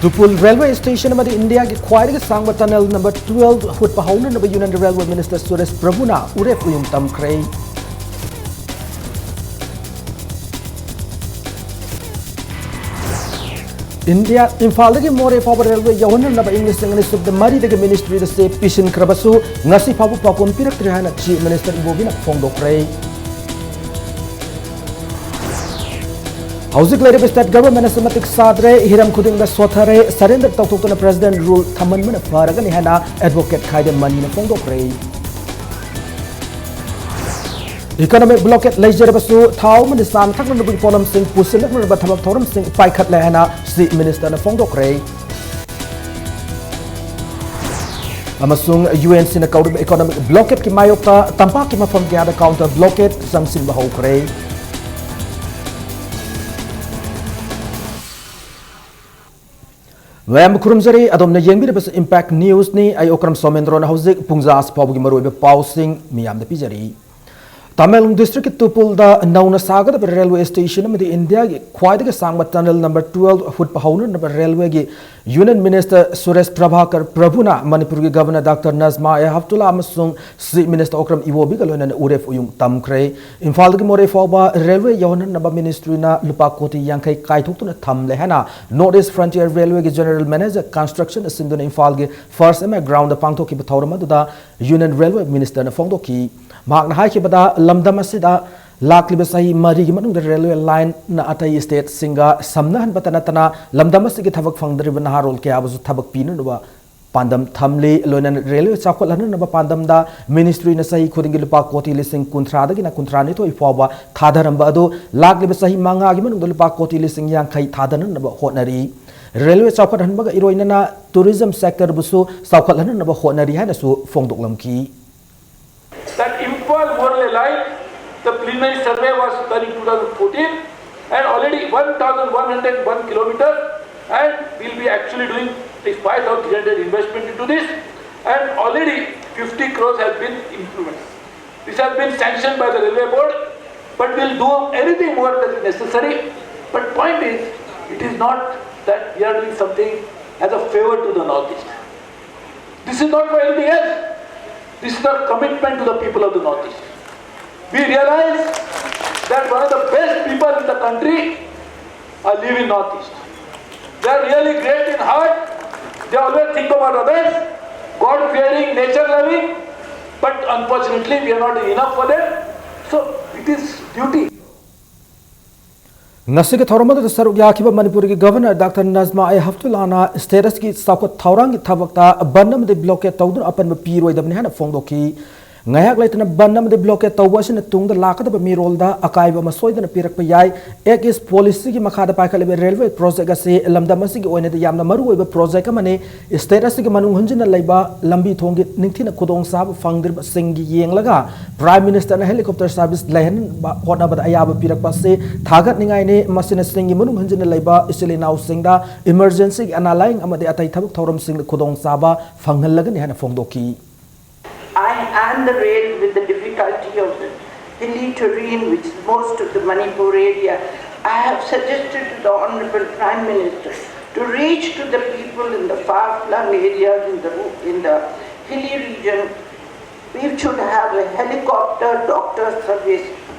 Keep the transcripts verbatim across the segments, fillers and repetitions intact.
ꯇꯨꯄꯨꯜ railway station ꯑꯃꯗꯤ ꯏꯟꯗꯤꯌꯥꯒꯤ ꯈ꯭ꯋꯥꯏꯗꯒꯤ ꯁꯥꯡꯕ ꯇꯅꯦꯜ ꯅꯝꯕꯔ ꯇꯨꯋꯦꯜꯐ ꯍꯨꯠꯄ ꯍꯧꯅꯅꯕ ꯌꯨꯅꯤꯌꯟ ꯔꯦꯜꯋꯦ ꯃꯤꯅꯤꯁꯇꯔ ꯁꯨꯔꯦꯁ ꯄ꯭ꯔꯚꯨꯅ ꯎꯔꯦꯞ ꯎꯌꯨꯡ ꯇꯝꯈ꯭ꯔꯦ꯫ ꯏꯟꯗꯤꯌꯥ, ꯏꯝꯐꯥꯜꯗꯒꯤ ꯃꯣꯔꯦ ꯐꯥꯎꯕ ꯔꯦꯜꯋꯦ ꯌꯧꯍꯟꯅꯅꯕ ꯏꯪ ꯂꯤꯁꯤꯡ ꯑꯅꯤ ꯁꯨꯞꯅ ꯃꯔꯤꯗꯒꯤ ꯃꯤꯅꯤꯁꯇ꯭ꯔꯤꯗ ꯆꯦ ꯄꯤꯁꯤꯟꯈ꯭ꯔꯕꯁꯨ, ꯉꯁꯤ ꯐꯥꯎꯕ ꯄꯥꯎꯈꯨꯝ ꯄꯤꯔꯛꯇ꯭ꯔꯤ ꯍꯥꯏꯅ ꯆꯤꯐ ꯃꯤꯅꯤꯁꯇꯔ ꯏꯕꯣꯕꯤꯅ ꯐꯣꯡꯗꯣꯛꯈ꯭ꯔꯦ꯫ ꯍꯧꯖꯤꯛ ꯂꯩꯔꯤꯕ ꯁ꯭ꯇꯦꯠ ꯒꯚꯔꯟꯃꯦꯟꯠ ꯑꯁꯤ ꯃꯇꯤꯛ ꯆꯥꯗ꯭ꯔꯦ, ꯍꯤꯔꯝ ꯈꯨꯗꯤꯡꯗ ꯁꯣꯠꯊꯔꯦ, ꯁꯔꯦꯟꯗꯔ ꯇꯧꯊꯣꯛꯇꯨꯅ ꯄ꯭ꯔꯦꯁꯤꯗꯦꯟꯠ ꯔꯨꯜ ꯊꯝꯍꯟꯕꯅ ꯐꯔꯒꯅꯤ ꯍꯥꯏꯅ ꯑꯦꯗꯚꯣꯀꯦꯠ ꯈꯥꯏꯗꯦꯝ ꯃꯅꯤꯅ ꯐꯣꯡꯗꯣꯛꯈ꯭ꯔꯦ꯫ ꯏꯀꯣꯅꯣꯃꯤꯛ ꯕ꯭ꯂꯣꯀꯦꯠ ꯂꯩꯖꯔꯕꯁꯨ ꯊꯥꯎ ꯑꯃꯗꯤ ꯆꯥꯅ ꯊꯛꯅꯅꯕꯒꯤ ꯄꯣꯠꯂꯝꯁꯤꯡ ꯄꯨꯁꯤꯜꯂꯛꯅꯅꯕ ꯊꯕꯛ ꯊꯧꯔꯝꯁꯤꯡ ꯄꯥꯏꯈꯠꯂꯦ ꯍꯥꯏꯅ ꯆꯤꯐ ꯃꯤꯅꯤꯁꯇꯔꯅ ꯐꯣꯡꯗꯣꯛꯈ꯭ꯔꯦ꯫ ꯑꯃꯁꯨꯡ ꯌꯨ ꯑꯦꯟ ꯁꯤꯅ ꯀꯧꯔꯤꯕ ꯏꯀꯣꯅꯣꯃꯤꯛ ꯕ꯭ꯂꯣꯀꯦꯠꯀꯤ ꯃꯥꯌꯣꯛꯇ ꯇꯝꯄꯥꯛꯀꯤ ꯃꯐꯝ ꯀꯌꯥꯗ ꯀꯥꯎꯟꯇꯔ ꯕ꯭ꯂꯣꯀꯦꯠ ꯆꯪꯁꯤꯟꯕ ꯍꯧꯈ꯭ꯔꯦ꯫ ꯃꯌꯥꯝꯕꯨ ꯈꯨꯔꯨꯝꯖꯔꯤ꯫ ꯑꯗꯣꯝꯅ ꯌꯦꯡꯕꯤꯔꯤꯕꯁꯤ ꯏꯝꯄꯦꯛ ꯅ꯭ꯌꯨꯁꯅꯤ꯫ ꯑꯩ ꯑꯣꯀ꯭ꯔꯝ ꯁꯣꯃꯦꯟꯗ꯭ꯔꯣꯅ ꯍꯧꯖꯤꯛ ꯄꯨꯡꯖꯥ ꯑꯁꯤ ꯐꯥꯎꯕꯒꯤ ꯃꯔꯨꯑꯣꯏꯕ ꯄꯥꯎꯁꯤꯡ ꯃꯤꯌꯥꯝꯗ ꯄꯤꯖꯔꯤ꯫ ꯇꯃꯦꯡꯂꯣꯡ ꯗꯤꯁꯇ꯭ꯔꯤꯛꯀꯤ ꯇꯨꯄꯨꯜꯗ ꯅꯧꯅ ꯁꯥꯒꯗꯕ ꯔꯦꯜꯋꯦ ꯁ꯭ꯇꯦꯁꯟ ꯑꯃꯗꯤ ꯏꯟꯗꯤꯌꯥꯒꯤ ꯈ꯭ꯋꯥꯏꯗꯒꯤ ꯁꯥꯡꯕ ꯇꯅꯦꯜ ꯅꯝꯕꯔ ꯇꯨꯋꯦꯜꯐ ꯍꯨꯠꯄ ꯍꯧꯅꯅꯕ ꯔꯦꯜꯋꯦꯒꯤ ꯌꯨꯅꯤꯌꯟ ꯃꯤꯅꯤꯁꯇꯔ ꯁꯨꯔꯦꯁ ꯄ꯭ꯔꯚꯥꯀꯔ ꯄ꯭ꯔꯚꯨꯅ ꯃꯅꯤꯄꯨꯔꯒꯤ ꯒꯚꯔꯅꯔ ꯗꯥꯛꯇꯔ ꯅꯖꯃꯥ ꯑꯦ ꯍꯞꯇꯨꯂꯥ ꯑꯃꯁꯨꯡ ꯆꯤꯐ ꯃꯤꯅꯤꯁꯇꯔ ꯑꯣꯀ꯭ꯔꯝ ꯏꯕꯣꯕꯤꯒ ꯂꯣꯏꯅꯅ ꯎꯔꯦꯞ ꯎꯌꯨꯡ ꯇꯝꯈ꯭ꯔꯦ꯫ ꯏꯝꯐꯥꯜꯗꯒꯤ ꯃꯣꯔꯦ ꯐꯥꯎꯕ ꯔꯦꯜꯋꯦ ꯌꯧꯍꯟꯅꯅꯕ ꯃꯤꯅꯤꯁꯇ꯭ꯔꯤꯅ ꯂꯨꯄꯥ ꯀꯣꯇꯤ ꯌꯥꯡꯈꯩ ꯀꯥꯏꯊꯣꯛꯇꯨꯅ ꯊꯝꯂꯦ ꯍꯥꯏꯅ ꯅꯣꯔꯠ ꯏꯁ ꯐ꯭ꯔꯟꯇꯤꯌꯔ ꯔꯦꯜꯋꯦꯒꯤ ꯖꯦꯅꯔꯦꯜ ꯃꯦꯅꯦꯖꯔ ꯀꯟꯁꯇ꯭ꯔꯛꯁꯟ ꯑꯁꯤꯟꯗꯨꯅ ꯏꯝꯐꯥꯜꯒꯤ ꯐꯥꯔꯁ ꯑꯦꯝ ꯑꯦ ꯒ꯭ꯔꯥꯎꯟꯗ ꯄꯥꯡꯊꯣꯛꯈꯤꯕ ꯊꯧꯔꯝ ꯑꯗꯨꯗ ꯌꯨꯅꯤꯌꯟ ꯔꯦꯜꯋꯦ ꯃꯤꯅꯤꯁꯇꯔꯅ ꯐꯣꯡꯗꯣꯛꯈꯤ꯫ ꯃꯍꯥꯛꯅ ꯍꯥꯏꯈꯤꯕꯗ, ꯂꯝꯗꯝ ꯑꯁꯤꯗ ꯂꯥꯛꯂꯤꯕ ꯆꯍꯤ ꯃꯔꯤꯒꯤ ꯃꯅꯨꯡꯗ ꯔꯦꯜꯋꯦ ꯂꯥꯏꯟꯅ ꯑꯇꯩ ꯁ꯭ꯇꯦꯠꯁꯤꯡꯒ ꯁꯝꯅꯍꯟꯕꯇ ꯅꯠꯇꯅ ꯂꯝꯗꯝ ꯑꯁꯤꯒꯤ ꯊꯕꯛ ꯐꯪꯗ꯭ꯔꯤꯕ ꯅꯍꯥꯔꯣꯜ ꯀꯌꯥꯕꯨꯁꯨ ꯊꯕꯛ ꯄꯤꯅꯅꯕ ꯄꯥꯟꯗꯝ ꯊꯝꯂꯤ꯫ ꯂꯣꯏꯅꯅ ꯔꯦꯜꯋꯦ ꯆꯥꯎꯈꯠꯍꯟꯅꯅꯕ ꯄꯥꯟꯗꯝꯗ ꯃꯤꯅꯤꯁꯇ꯭ꯔꯤꯅ ꯆꯍꯤ ꯈꯨꯗꯤꯡꯒꯤ ꯂꯨꯄꯥ ꯀꯣꯇꯤ ꯂꯤꯁꯤꯡ ꯀꯨꯟꯊ꯭ꯔꯥꯗꯒꯤꯅ ꯀꯨꯟꯊ꯭ꯔꯥꯅꯤꯊꯣꯏ ꯐꯥꯎꯕ ꯊꯥꯗꯔꯝꯕ ꯑꯗꯨ ꯂꯥꯛꯂꯤꯕ ꯆꯍꯤ ꯃꯉꯥꯒꯤ ꯃꯅꯨꯡꯗ ꯂꯨꯄꯥ ꯀꯣꯇꯤ ꯂꯤꯁꯤꯡ ꯌꯥꯡꯈꯩ ꯊꯥꯗꯅꯅꯕ ꯍꯣꯠꯅꯔꯤ꯫ ꯔꯦꯜꯋꯦ ꯆꯥꯎꯈꯠꯍꯟꯕꯒ ꯏꯔꯣꯏꯅꯅ ꯇꯨꯔꯤꯖꯝ ꯁꯦꯛꯇꯔꯕꯨꯁꯨ ꯆꯥꯎꯈꯠꯍꯟꯅꯅꯕ ꯍꯣꯠꯅꯔꯤ ꯍꯥꯏꯅꯁꯨ ꯐꯣꯡꯗꯣꯛꯂꯝꯈꯤ꯫ That Imphal Morley line, the preliminary survey was done in two thousand fourteen, and already one thousand one hundred one kilometers, and we'll be actually doing this five thousand three hundred investment into this, and already fifty crores has been implemented. This has been sanctioned by the railway board, but we'll do anything more that is necessary. But point is, it is not that we are doing something as a favor to the Northeast. This is not for anything else. This is our commitment to the people of the Northeast. We realize that one of the best people in the country are live in Northeast. They are really great in heart. They always think about others, God-fearing, nature-loving. But unfortunately, we are not enough for them. So it is duty. ꯉꯁꯤꯒꯤ ꯊꯧꯔꯝ ꯑꯗꯨꯗ ꯁꯔꯨꯛ ꯌꯥꯈꯤꯕ ꯃꯅꯤꯄꯨꯔꯒꯤ governor doctor Najma ꯑꯦ ꯍꯞꯇꯨꯜꯂꯥꯅ state ꯑꯁꯤꯒꯤ ꯆꯥꯎꯈꯠ ꯊꯧꯔꯥꯡꯒꯤ ꯊꯕꯛꯇ ꯕꯟ ꯑꯃꯗꯤ ꯕ꯭ꯂꯣꯀꯦꯠ ꯇꯧꯗꯨꯅ ꯑꯄꯟꯕ ꯄꯤꯔꯣꯏꯗꯕꯅꯤ ꯍꯥꯏꯅ ꯐꯣꯡꯗꯣꯛꯈꯤ꯫ ꯉꯥꯏꯍꯥꯛ ꯂꯩꯇꯅ ꯕꯟ ꯑꯃꯗꯤ ꯕ꯭ꯂꯣꯀꯦꯠ ꯇꯧꯕ ꯑꯁꯤꯅ ꯇꯨꯡꯗ ꯂꯥꯛꯀꯗꯕ ꯃꯤꯔꯣꯜꯗ ꯑꯀꯥꯏꯕ ꯑꯃ ꯁꯣꯏꯗꯅ ꯄꯤꯔꯛꯄ ꯌꯥꯏ꯫ ꯑꯦꯛ ꯏꯁ ꯄꯣꯂꯤꯁꯤꯒꯤ ꯃꯈꯥꯗ ꯄꯥꯏꯈꯠꯂꯤꯕ ꯔꯦꯜꯋꯦ ꯄ꯭ꯔꯣꯖꯦꯛ ꯑꯁꯤ ꯂꯝꯗꯝ ꯑꯁꯤꯒꯤ ꯑꯣꯏꯅꯗꯤ ꯌꯥꯝꯅ ꯃꯔꯨꯑꯣꯏꯕ ꯄ꯭ꯔꯣꯖꯦꯛ ꯑꯃꯅꯤ꯫ ꯁ꯭ꯇꯦꯠ ꯑꯁꯤꯒꯤ ꯃꯅꯨꯡ ꯍꯟꯖꯤꯟꯅ ꯂꯩꯕ ꯂꯝꯕꯤ ꯊꯣꯡꯒꯤ ꯅꯤꯡꯊꯤꯅ ꯈꯨꯗꯣꯡꯆꯥꯕ ꯐꯪꯗ꯭ꯔꯤꯕꯁꯤꯡꯒꯤ ꯌꯦꯡꯂꯒ ꯄ꯭ꯔꯥꯏꯝ ꯃꯤꯅꯤꯁꯇꯔꯅ ꯍꯦꯂꯤꯀꯣꯞꯇꯔ ꯁꯥꯔꯚꯤꯁ ꯂꯩꯍꯟꯕ ꯍꯣꯠꯅꯕꯗ ꯑꯌꯥꯕ ꯄꯤꯔꯛꯄ ꯑꯁꯤ ꯊꯥꯒꯠꯅꯤꯡꯉꯥꯏꯅꯤ꯫ ꯃꯁꯤꯅ ꯆꯤꯡꯒꯤ ꯃꯅꯨꯡ ꯍꯟꯖꯤꯟꯅ ꯂꯩꯕ ꯏꯆꯤꯜ ꯏꯅꯥꯎꯁꯤꯡꯗ ꯏꯃꯔꯖꯦꯟꯁꯤꯒꯤ ꯑꯅꯥ ꯂꯥꯌꯦꯡ ꯑꯃꯗꯤ ꯑꯇꯩ ꯊꯕꯛ ꯊꯧꯔꯝꯁꯤꯡꯗ ꯈꯨꯗꯣꯡꯆꯥꯕ ꯐꯪꯍꯜꯂꯒꯅꯤ ꯍꯥꯏꯅ ꯐꯣꯡꯗꯣꯛꯈꯤ꯫ I and the rail, with the difficulty of the hilly terrain, which is most of the Manipur area, I have suggested to the Honorable Prime Minister to reach to the people in the far-flung areas in the, in the hilly region. We should have a helicopter doctor service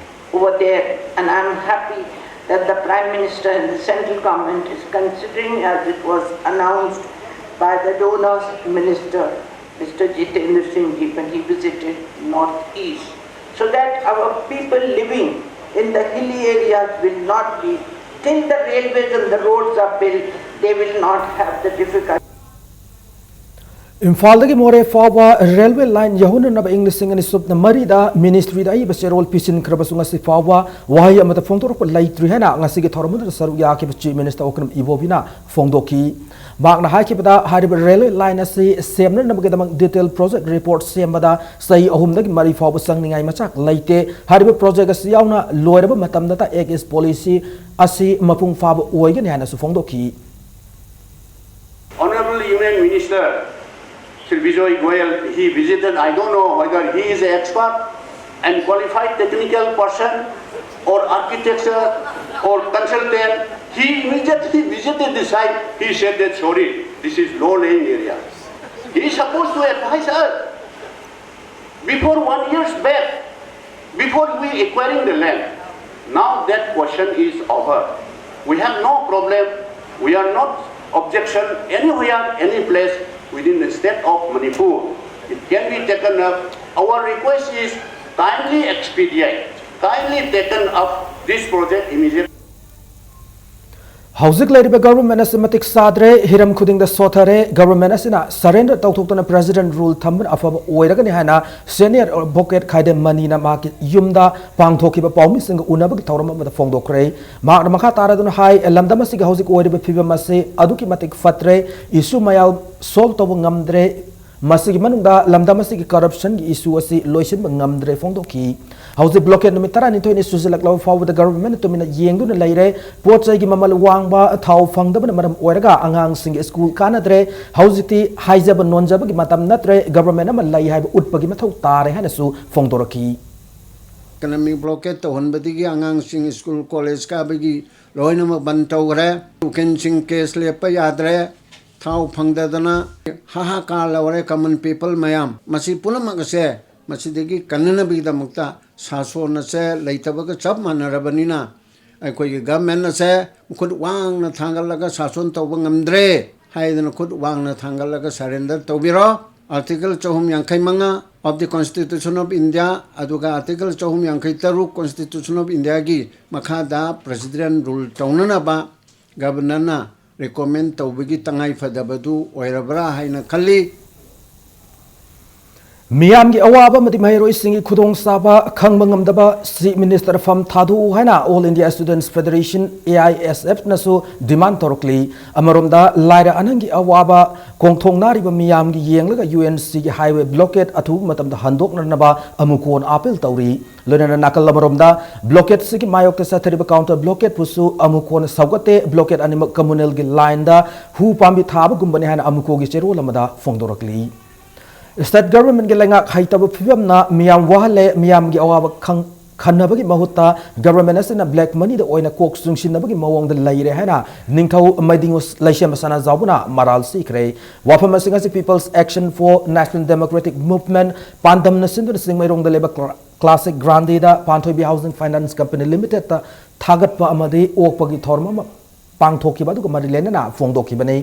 over there, and I'm happy that the Prime Minister and the central government is considering, as it was announced by the DoNER Minister, Mister Jitendra Singh Ji, when he visited Northeast, so that our people living in the hilly areas will not be, till the railways and the roads are built, they will not have the difficulty. ꯏꯝꯐꯥꯜꯗꯒꯤ ꯃꯣꯔꯦ ꯐꯥꯎꯕ railway line ꯌꯧꯍꯟꯅꯅꯕ ꯏꯪ ꯂꯤꯁꯤꯡ ꯑꯅꯤ ꯁꯨꯞꯅ ꯃꯔꯤꯗ ꯃꯤꯅꯤꯁꯇ꯭ꯔꯤꯗ ꯑꯏꯕ ꯆꯦꯔꯣꯜ ꯄꯤꯁꯤꯟꯈ꯭ꯔꯕꯁꯨ ꯉꯁꯤ ꯐꯥꯎꯕ ꯋꯥꯍꯩ ꯑꯃꯠꯇ ꯐꯣꯡꯗꯣꯔꯛꯄ ꯂꯩꯇ꯭ꯔꯤ ꯍꯥꯏꯅ ꯉꯁꯤꯒꯤ ꯊꯧꯔꯝ ꯑꯗꯨꯗ ꯁꯔꯨꯛ ꯌꯥꯈꯤꯕ ꯆꯤꯐ ꯃꯤꯅꯤꯁꯇꯔ ꯑꯣꯀ꯭ꯔꯝ ꯏꯕꯣꯕꯤꯅ ꯐꯣꯡꯗꯣꯛꯈꯤ꯫ ꯃꯍꯥꯛꯅ ꯍꯥꯏꯈꯤꯕꯗ, ꯍꯥꯏꯔꯤꯕ ꯔꯦꯜꯋꯦ ꯂꯥꯏꯟ ꯑꯁꯤ ꯁꯦꯝꯅꯅꯕꯒꯤꯗꯃꯛ ꯗꯤꯇꯦꯜ ꯄ꯭ꯔꯣꯖꯦꯛ ꯔꯤꯄꯣꯔꯠ ꯁꯦꯝꯕꯗ ꯆꯍꯤ ꯑꯍꯨꯝꯗꯒꯤ ꯃꯔꯤ ꯐꯥꯎꯕ ꯆꯪꯅꯤꯡꯉꯥꯏ ꯃꯆꯥꯛ ꯂꯩꯇꯦ꯫ ꯍꯥꯏꯔꯤꯕ ꯄ꯭ꯔꯣꯖꯦꯛ ꯑꯁꯤ ꯌꯥꯎꯅ ꯂꯣꯏꯔꯕ ꯃꯇꯝꯗꯇ ꯑꯦꯛ ꯏꯁ ꯄꯣꯂꯤꯁꯤ ꯑꯁꯤ ꯃꯄꯨꯡ ꯐꯥꯕ ꯑꯣꯏꯒꯅꯤ ꯍꯥꯏꯅꯁꯨ ꯐꯣꯡꯗꯣꯛꯈꯤ꯫ Honorable Union Minister Shri Bijoy Goyal, he visited, I don't know whether he is an expert and qualified technical person or architecture or consultant, He immediately visited the site. He said that, "Sorry, this is low-lying area." He is supposed to advise us. Before one years back, before we acquiring the land, now that question is over. We have no problem. We are not objection anywhere, any place within the state of Manipur. It can be taken up. Our request is kindly expedite, kindly taken up this project immediately. ꯍꯧꯖꯤꯛ ꯂꯩꯔꯤꯕ government ꯑꯁꯤ ꯃꯇꯤꯛ ꯆꯥꯗ꯭ꯔꯦ, ꯍꯤꯔꯝ ꯈꯨꯗꯤꯡꯗ ꯁꯣꯊꯔꯦ꯫ Government ꯑꯁꯤꯅ surrender ꯇꯧꯊꯣꯛꯇꯨꯅ president rule ꯊꯝꯕꯅ ꯑꯐꯕ ꯑꯣꯏꯔꯒꯅꯤ ꯍꯥꯏꯅ ꯁꯦꯅꯤꯌꯔ ꯑꯦꯗꯚꯣꯀꯦꯠ ꯈꯥꯏꯗꯦꯝ ꯃꯅꯤꯅ ꯃꯍꯥꯛꯀꯤ ꯌꯨꯝꯗ ꯄꯥꯡꯊꯣꯛꯈꯤꯕ ꯄꯥꯎꯃꯤꯁꯤꯡꯒ ꯎꯅꯕꯒꯤ ꯊꯧꯔꯝ ꯑꯃꯗ ꯐꯣꯡꯗꯣꯛꯈ꯭ꯔꯦ꯫ ꯃꯍꯥꯛꯅ ꯃꯈꯥ ꯇꯥꯔꯗꯨꯅ ꯍꯥꯏ, ꯂꯝꯗꯝ ꯑꯁꯤꯒꯤ ꯍꯧꯖꯤꯛ ꯑꯣꯏꯔꯤꯕ ꯐꯤꯕꯝ ꯑꯁꯤ ꯑꯗꯨꯛꯀꯤ ꯃꯇꯤꯛ ꯐꯠꯇ꯭ꯔꯦ, ꯏꯁꯨ ꯃꯌꯥꯝ ꯁꯣꯜꯕ ꯇꯧꯕ ꯉꯝꯗ꯭ꯔꯦ꯫ ꯃꯁꯤꯒꯤ ꯃꯅꯨꯡꯗ ꯂꯝꯗꯝ ꯑꯁꯤꯒꯤ ꯀꯔꯞꯁꯟꯒꯤ ꯏꯁꯨ ꯑꯁꯤ ꯂꯣꯏꯁꯤꯟꯕ ꯉꯝꯗ꯭ꯔꯦ ꯐꯣꯡꯗꯣꯛꯈꯤ꯫ ꯍꯧꯖꯤꯛ ꯕ꯭ꯂꯣꯀꯦꯠ ꯅꯨꯃꯤꯠ ꯇꯔꯥꯅꯤꯊꯣꯏꯅꯤ ꯁꯨꯖꯤꯜꯂꯛꯂꯕ ꯐꯥꯎꯕꯗ ꯒꯚꯔꯟꯃꯦꯟꯠꯅ ꯇꯨꯃꯤꯟꯅ ꯌꯦꯡꯗꯨꯅ ꯂꯩꯔꯦ꯫ ꯄꯣꯠ ꯆꯩꯒꯤ ꯃꯃꯜ ꯋꯥꯡꯕ, ꯊꯥꯎ ꯐꯪꯗꯕꯅ ꯃꯔꯝ ꯑꯣꯏꯔꯒ ꯑꯉꯥꯡꯁꯤꯡꯒꯤ ꯁ꯭ꯀꯨꯜ ꯀꯥꯟꯅꯗ꯭ꯔꯦ꯫ ꯍꯧꯖꯤꯛꯇꯤ ꯍꯥꯏꯖꯕ ꯅꯣꯟꯖꯕꯒꯤ ꯃꯇꯝ ꯅꯠꯇ꯭ꯔꯦ, ꯒꯚꯔꯟꯃꯦꯟꯠ ꯑꯃ ꯂꯩ ꯍꯥꯏꯕ ꯎꯠꯄꯒꯤ ꯃꯊꯧ ꯇꯥꯔꯦ ꯍꯥꯏꯅꯁꯨ ꯐꯣꯡꯗꯣꯔꯛꯈꯤ꯫ ꯏꯀꯅꯣꯃꯤꯛ ꯕ꯭ꯂꯣꯀꯦꯠ ꯇꯧꯍꯟꯕꯗꯒꯤ ꯑꯉꯥꯡꯁꯤꯡ ꯁ꯭ꯀꯨꯜ ꯀꯣꯂꯦꯖ ꯀꯥꯕꯒꯤ ꯂꯣꯏꯅꯃꯛ ꯕꯟ ꯇꯧꯈ꯭ꯔꯦ꯫ ꯎꯀꯤꯜꯁꯤꯡ ꯀꯦꯁ ꯂꯦꯞꯄ ꯌꯥꯗ꯭ꯔꯦ꯫ ꯊꯥꯎ ꯐꯪꯗꯗꯅ ꯍꯥꯍꯥꯀꯥꯔ ꯂꯧꯔꯦ ꯀꯃꯟ ꯄꯤꯄꯜ ꯃꯌꯥꯝ꯫ ꯃꯁꯤ ꯄꯨꯝꯅꯃꯛ ꯑꯁꯦ ꯃꯁꯤꯗꯒꯤ ꯀꯟꯅꯅꯕꯒꯤꯗꯃꯛꯇ ꯁꯥꯁꯣꯟ ꯑꯁꯦ ꯂꯩꯇꯕꯒ ꯆꯞ ꯃꯥꯟꯅꯔꯕꯅꯤꯅ ꯑꯩꯈꯣꯏꯒꯤ ꯒꯚꯔꯟꯃꯦꯟꯠ ꯑꯁꯦ ꯃꯈꯨꯠ ꯋꯥꯡꯅ ꯊꯥꯡꯒꯠꯂꯒ ꯁꯥꯁꯣꯟ ꯇꯧꯕ ꯉꯝꯗ꯭ꯔꯦ ꯍꯥꯏꯗꯅ ꯈꯨꯠ ꯋꯥꯡꯅ ꯊꯥꯡꯒꯠꯂꯒ ꯁꯔꯦꯟꯗꯔ ꯇꯧꯕꯤꯔꯣ꯫ Article ꯆꯍꯨꯝ ꯌꯥꯡꯈꯩ ꯃꯉꯥ of the Constitution of India ꯑꯗꯨꯒ Article ꯆꯍꯨꯝ ꯌꯥꯡꯈꯩ ꯇꯔꯨꯛ Constitution of Indiaꯒꯤ ꯃꯈꯥꯗ ꯄ꯭ꯔꯦꯁꯤꯗꯦꯟꯠ ꯔꯨꯜ ꯇꯧꯅꯅꯕ ꯒꯚꯔꯅꯔꯅ ꯔꯤꯀꯃꯦꯟ ꯇꯧꯕꯒꯤ ꯇꯉꯥꯏ ꯐꯗꯕꯗꯨ ꯑꯣꯏꯔꯕ꯭ꯔꯥ ꯍꯥꯏꯅ ꯈꯜꯂꯤ꯫ ꯃꯤꯌꯥꯝꯒꯤ ꯑꯋꯥꯕ ꯑꯃꯗꯤ ꯃꯍꯩꯔꯣꯏꯁꯤꯡꯒꯤ ꯈꯨꯗꯣꯡꯆꯥꯕ ꯈꯪꯕ ꯉꯝꯗꯕ ꯆꯤꯐ ꯃꯤꯅꯤꯁꯇꯔ ꯐꯝ ꯊꯥꯗꯣꯛꯎ ꯍꯥꯏꯅ all India students federation, A I S ꯑꯦꯐꯅꯁꯨ ꯗꯤꯃꯥꯟ ꯇꯧꯔꯛꯂꯤ꯫ ꯑꯃꯔꯣꯝꯗ ꯂꯥꯏꯔ ꯑꯅꯪꯒꯤ ꯑꯋꯥꯕ ꯈꯣꯡꯊꯣꯡꯅꯔꯤꯕ ꯃꯤꯌꯥꯝꯒꯤ ꯌꯦꯡꯂꯒ ꯌꯨ ꯑꯦꯟ ꯁꯤꯒꯤ ꯍꯥꯏꯋꯦ ꯕ꯭ꯂꯣꯀꯦꯠ ꯑꯊꯨꯕ ꯃꯇꯝꯗ ꯍꯟꯗꯣꯛꯅꯅꯕ ꯑꯃꯨꯛ ꯍꯟꯅ ꯑꯥꯄꯤꯜ ꯇꯧꯔꯤ꯫ ꯂꯣꯏꯅꯅ ꯅꯥꯀꯜ ꯑꯃꯔꯣꯝꯗ ꯕ꯭ꯂꯣꯀꯦꯠꯁꯤꯒꯤ ꯃꯥꯌꯣꯛꯇ ꯆꯠꯊꯔꯤꯕ ꯀꯥꯎꯟꯇꯔ ꯕ꯭ꯂꯣꯀꯦꯠꯄꯨꯁꯨ ꯑꯃꯨꯛ ꯍꯟꯅ ꯁꯧꯒꯠꯇꯦ꯫ ꯕ꯭ꯂꯣꯀꯦꯠ ꯑꯅꯤꯃꯛ ꯀꯝꯃꯨꯅꯦꯜꯒꯤ ꯂꯥꯏꯟꯗ ꯍꯨ ꯄꯥꯝꯕꯤ ꯊꯥꯕꯒꯨꯝꯕꯅꯤ ꯍꯥꯏꯅ ꯑꯃꯨꯛ ꯍꯟꯅꯒꯤ ꯆꯦꯔꯣꯜ ꯑꯃꯗ ꯐꯣꯡꯗꯣꯔꯛꯂꯤ꯫ ꯁ꯭ꯇꯦꯠ ꯒꯚꯔꯟꯃꯦꯟꯠꯀꯤ ꯂꯩꯉꯥꯛ ꯍꯩꯇꯕ ꯐꯤꯕꯝꯅ ꯃꯤꯌꯥꯝ ꯋꯥꯍꯜꯂꯦ, ꯃꯤꯌꯥꯝꯒꯤ ꯑꯋꯥꯕ ꯈꯪ ꯈꯟꯅꯕꯒꯤ ꯃꯍꯨꯠꯇ ꯒꯚꯔꯟꯃꯦꯟꯠ ꯑꯁꯤꯅ ꯕ꯭ꯂꯦꯛ ꯃꯅꯤꯗ ꯑꯣꯏꯅ ꯀꯣꯛ ꯆꯨꯡꯁꯤꯟꯅꯕꯒꯤ ꯃꯑꯣꯡꯗ ꯂꯩꯔꯦ ꯍꯥꯏꯅ ꯅꯤꯡꯊꯧ ꯃꯩꯗꯤꯡꯉꯨ ꯂꯩꯁꯦꯝꯕ ꯁꯅꯥꯖꯥꯎꯕꯅ ꯃꯔꯥꯜ ꯁꯤꯈ꯭ꯔꯦ꯫ ꯋꯥꯐꯝ ꯑꯁꯤꯡ ꯑꯁꯤ People's Action for National Democratic Movement ꯄꯥꯟꯗꯝꯅ ꯁꯤꯟꯗꯨꯅ ꯆꯤꯡꯃꯩꯔꯣꯡꯗ ꯂꯩꯕ ꯀ꯭ꯂꯥ-, ꯀ꯭ꯂꯥꯁꯤꯛ ꯒ꯭ꯔꯥꯟꯗꯤꯗ ꯄꯥꯟꯊꯣꯏꯕꯤ ꯍꯥꯎꯁꯤꯡ ꯐꯥꯏꯅꯥꯟꯁ ꯀꯝꯄꯅꯤ ꯂꯤꯃꯤꯇꯦꯗꯇ ꯊꯥꯒꯠꯄ ꯑꯃꯗꯤ ꯑꯣꯛꯄꯒꯤ ꯊꯧꯔꯝ ꯑꯃ ꯄꯥꯡꯊꯣꯛꯈꯤꯕ ꯑꯗꯨꯒ ꯃꯔꯤ ꯂꯩꯅꯅ ꯐꯣꯡꯗꯣꯛꯈꯤꯕꯅꯤ꯫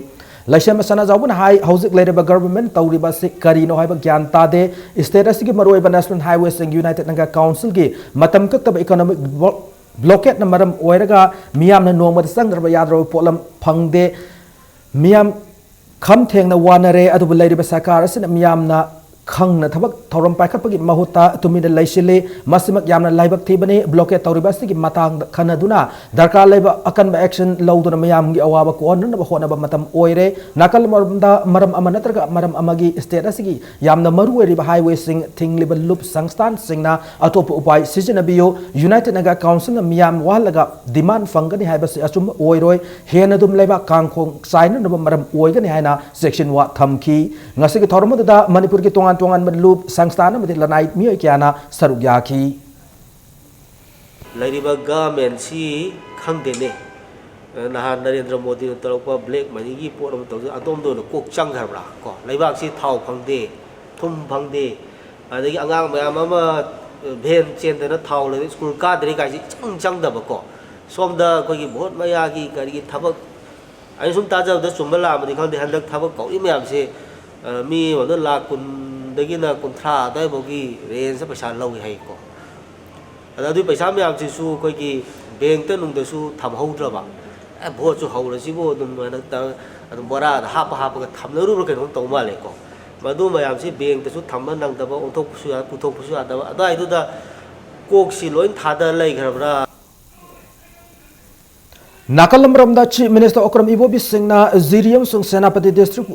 ꯂꯩꯁꯦꯝꯕ ꯁꯅꯥꯖꯥꯎꯕꯅ ꯍꯥꯏ, ꯍꯧꯖꯤꯛ ꯂꯩꯔꯤꯕ ꯒꯚꯔꯟꯃꯦꯟꯠ ꯇꯧꯔꯤꯕ ꯑꯁꯤ ꯀꯔꯤꯅꯣ ꯍꯥꯏꯕ ꯒ꯭ꯌꯥꯟ ꯇꯥꯗꯦ꯫ ꯁ꯭ꯇꯦꯠ ꯑꯁꯤꯒꯤ ꯃꯔꯨꯑꯣꯏꯕ ꯅꯦꯁꯅꯦꯜ ꯍꯥꯏꯋꯦꯁꯤꯡ ꯌꯨꯅꯥꯏꯇꯦꯗ ꯅꯥꯒꯥ ꯀꯥꯎꯟꯁꯤꯜꯒꯤ ꯃꯇꯝ ꯀꯛꯇꯕ ꯏꯀꯣꯅꯣꯃꯤꯛ ꯕ꯭ꯂꯣ-, ꯕ꯭ꯂꯣꯀꯦꯠꯅ ꯃꯔꯝ ꯑꯣꯏꯔꯒ ꯃꯤꯌꯥꯝꯅ ꯅꯣꯡꯃꯗ ꯆꯪꯗ꯭ꯔꯕ ꯌꯥꯗ꯭ꯔꯕ ꯄꯣꯠꯂꯝ ꯐꯪꯗꯦ꯫ ꯃꯤꯌꯥꯝ ꯈꯝ ꯊꯦꯡꯅ ꯋꯥꯅꯔꯦ꯫ ꯑꯗꯨꯕꯨ ꯂꯩꯔꯤꯕ ꯁꯔꯀꯥꯔ ꯑꯁꯤꯅ ꯃꯤꯌꯥꯝꯅ ꯈꯪꯅ ꯊꯕꯛ ꯊꯧꯔꯝ ꯄꯥꯏꯈꯠꯄꯒꯤ ꯃꯍꯨꯠꯇ ꯇꯨꯃꯤꯟꯅ ꯂꯩꯁꯤꯜꯂꯤ꯫ ꯃꯁꯤꯃꯛ ꯌꯥꯝꯅ ꯂꯥꯏꯕꯛ ꯊꯤꯕꯅꯤ꯫ ꯕ꯭ꯂꯣꯀꯦꯠ ꯇꯧꯔꯤꯕ ꯑꯁꯤꯒꯤ ꯃꯇꯥꯡꯗ ꯈꯟꯅꯗꯨꯅ ꯗꯔꯀꯥꯔ ꯂꯩꯕ ꯑꯀꯟꯕ ꯑꯦꯛꯁꯟ ꯂꯧꯗꯨꯅ ꯃꯤꯌꯥꯝꯒꯤ ꯑꯋꯥꯕ ꯀꯣꯛꯍꯟꯅꯕ ꯍꯣꯠꯅꯕ ꯃꯇꯝ ꯑꯣꯏꯔꯦ꯫ ꯅꯥꯀꯜ ꯑꯃꯔꯣꯝꯗ ꯃꯔꯝ ꯑꯃ ꯅꯠꯇ꯭ꯔꯒ ꯃꯔꯝ ꯑꯃꯒꯤ ꯁ꯭ꯇꯦꯠ ꯑꯁꯤꯒꯤ ꯌꯥꯝꯅ ꯃꯔꯨ ꯑꯣꯏꯔꯤꯕ ꯍꯥꯏꯋꯦꯁꯤꯡ ꯊꯤꯡꯂꯤꯕ ꯂꯨꯞ ꯁꯪꯁꯊꯥꯟꯁꯤꯡꯅ ꯑꯇꯣꯞꯄ ꯎꯄꯥꯏ ꯁꯤꯖꯤꯟꯅꯕꯤꯌꯨ꯫ ꯌꯨꯅꯥꯏꯇꯦꯗ ꯅꯥꯒꯥ ꯀꯥꯎꯟꯁꯤꯜꯅ ꯃꯤꯌꯥꯝ ꯋꯥꯍꯜꯂꯒ ꯗꯤꯃꯥꯟ ꯐꯪꯒꯅꯤ ꯍꯥꯏꯕꯁꯤ ꯑꯆꯨꯝꯕ ꯑꯣꯏꯔꯣꯏ꯫ ꯍꯦꯟꯅ ꯑꯗꯨꯝ ꯂꯩꯕꯥꯛ ꯀꯥꯡꯈꯣꯡ ꯆꯥꯏꯅꯅꯕ ꯃꯔꯝ ꯑꯣꯏꯒꯅꯤ ꯍꯥꯏꯅ ꯆꯦꯛꯁꯤꯟ ꯋꯥ ꯊꯝꯈꯤ꯫ ꯉꯁꯤꯒꯤ ꯊꯧꯔꯝ ꯑꯗꯨꯗ ꯃꯅꯤꯄꯨꯔꯒꯤ ꯇꯣꯉꯥꯟ ꯇꯣꯉꯥꯟꯕ ꯂꯨꯞ ꯁꯪꯁꯊꯥꯟ ꯑꯃꯗꯤ ꯂꯅꯥꯏ ꯃꯤꯑꯣꯏ ꯀꯌꯥꯅ ꯁꯔꯨꯛ ꯌꯥꯈꯤ꯫ ꯂꯩꯔꯤꯕ ꯒꯚꯔꯟꯃꯦꯟꯠꯁꯤ ꯈꯪꯗꯦꯅꯦ꯫ ꯅꯍꯥꯟ ꯅꯔꯦꯟꯗ꯭ꯔ ꯃꯣꯗꯤꯅ ꯇꯧꯔꯛꯄ ꯕ꯭ꯂꯦꯛ ꯃꯅꯤꯒꯤ ꯄꯣꯠ ꯑꯃ ꯇꯧꯗꯅ ꯑꯗꯣꯝꯗ ꯑꯣꯏꯅ ꯀꯣꯛ ꯆꯪꯈ꯭ꯔꯕ꯭ꯔꯥ? ꯀꯣ, ꯂꯩꯕꯥꯛꯁꯤ ꯊꯥꯎ ꯐꯪꯗꯦ, ꯊꯨꯝ ꯐꯪꯗꯦ, ꯑꯗꯒꯤ ꯑꯉꯥꯡ ꯃꯌꯥꯝ ꯑꯃ ꯚꯦꯟ ꯆꯦꯟꯗꯅ ꯊꯥꯎ ꯂꯩꯔ ꯁ꯭ꯀꯨꯜ ꯀꯥꯗ꯭ꯔꯦ ꯀꯥꯏꯁꯦ ꯏꯆꯪ ꯆꯪꯗꯕꯀꯣ꯫ ꯁꯣꯝꯗ ꯑꯩꯈꯣꯏꯒꯤ ꯚꯣꯠ ꯃꯌꯥꯒꯤ ꯀꯔꯤꯒꯤ ꯊꯕꯛ, ꯑꯩꯅ ꯁꯨꯝ ꯇꯥꯖꯕꯗ ꯆꯨꯝꯕ ꯂꯥꯟꯕꯗꯤ ꯈꯪꯗꯦ, ꯍꯟꯗꯛ ꯊꯕꯛ ꯀꯧꯔꯤ ꯃꯌꯥꯝꯁꯦ, ꯑ, ꯃꯤ ꯑꯃꯗ ꯂꯥꯈ ꯀꯨꯟꯗꯒꯤꯅ ꯀꯨꯟꯊ꯭ꯔꯥ ꯑꯗꯨꯋꯥꯏꯐꯥꯎꯒꯤ ꯔꯦꯟꯖꯇ ꯄꯩꯁꯥ ꯂꯧꯏ ꯍꯥꯏꯀꯣ꯫ ꯑꯗ ꯑꯗꯨꯒꯤ ꯄꯩꯁꯥ ꯃꯌꯥꯝꯁꯤꯁꯨ ꯑꯩꯈꯣꯏꯒꯤ ꯕꯦꯡꯛꯇ ꯅꯨꯡꯗꯁꯨ ꯊꯝꯍꯧꯗ꯭ꯔꯕ, ꯑꯦ, ꯚꯣꯠꯁꯨ ꯍꯧꯔꯁꯤꯕꯨ ꯑꯗꯨꯝ ꯍꯥꯏꯅ ꯇ-, ꯑꯗꯨꯝ ꯕꯣꯔꯥꯗ ꯍꯥꯞꯄ ꯍꯥꯞꯄꯒ ꯊꯝꯅꯔꯨꯕ꯭ꯔꯥ ꯀꯩꯅꯣꯝ ꯇꯧ ꯃꯥꯜꯂꯦꯀꯣ꯫ ꯃꯗꯨ ꯃꯌꯥꯝꯁꯤ ꯕꯦꯡꯛꯇꯁꯨ ꯊꯝꯕ ꯅꯪꯗꯕ, ꯑꯣꯟꯊꯣꯛꯄꯁꯨ ꯌꯥ-, ꯄꯨꯊꯣꯛꯄꯁꯨ ꯌꯥꯗꯕ, ꯑꯗꯨꯋꯥꯏꯗꯨꯗ ꯀꯣꯛꯁꯤ ꯂꯣꯏ ꯊꯥꯗ ꯂꯩꯈ꯭ꯔꯕ꯭ꯔꯥ? ꯅꯥꯀꯜ ꯑꯃꯔꯣꯝꯗ Chief Minister ꯑꯣꯀ꯭ꯔꯝ ꯏꯕꯣꯕꯤ ꯁꯤꯡꯅ ꯖꯤꯔꯤ ꯑꯃꯁꯨꯡ ꯁꯦꯅꯥꯄꯇꯤ district,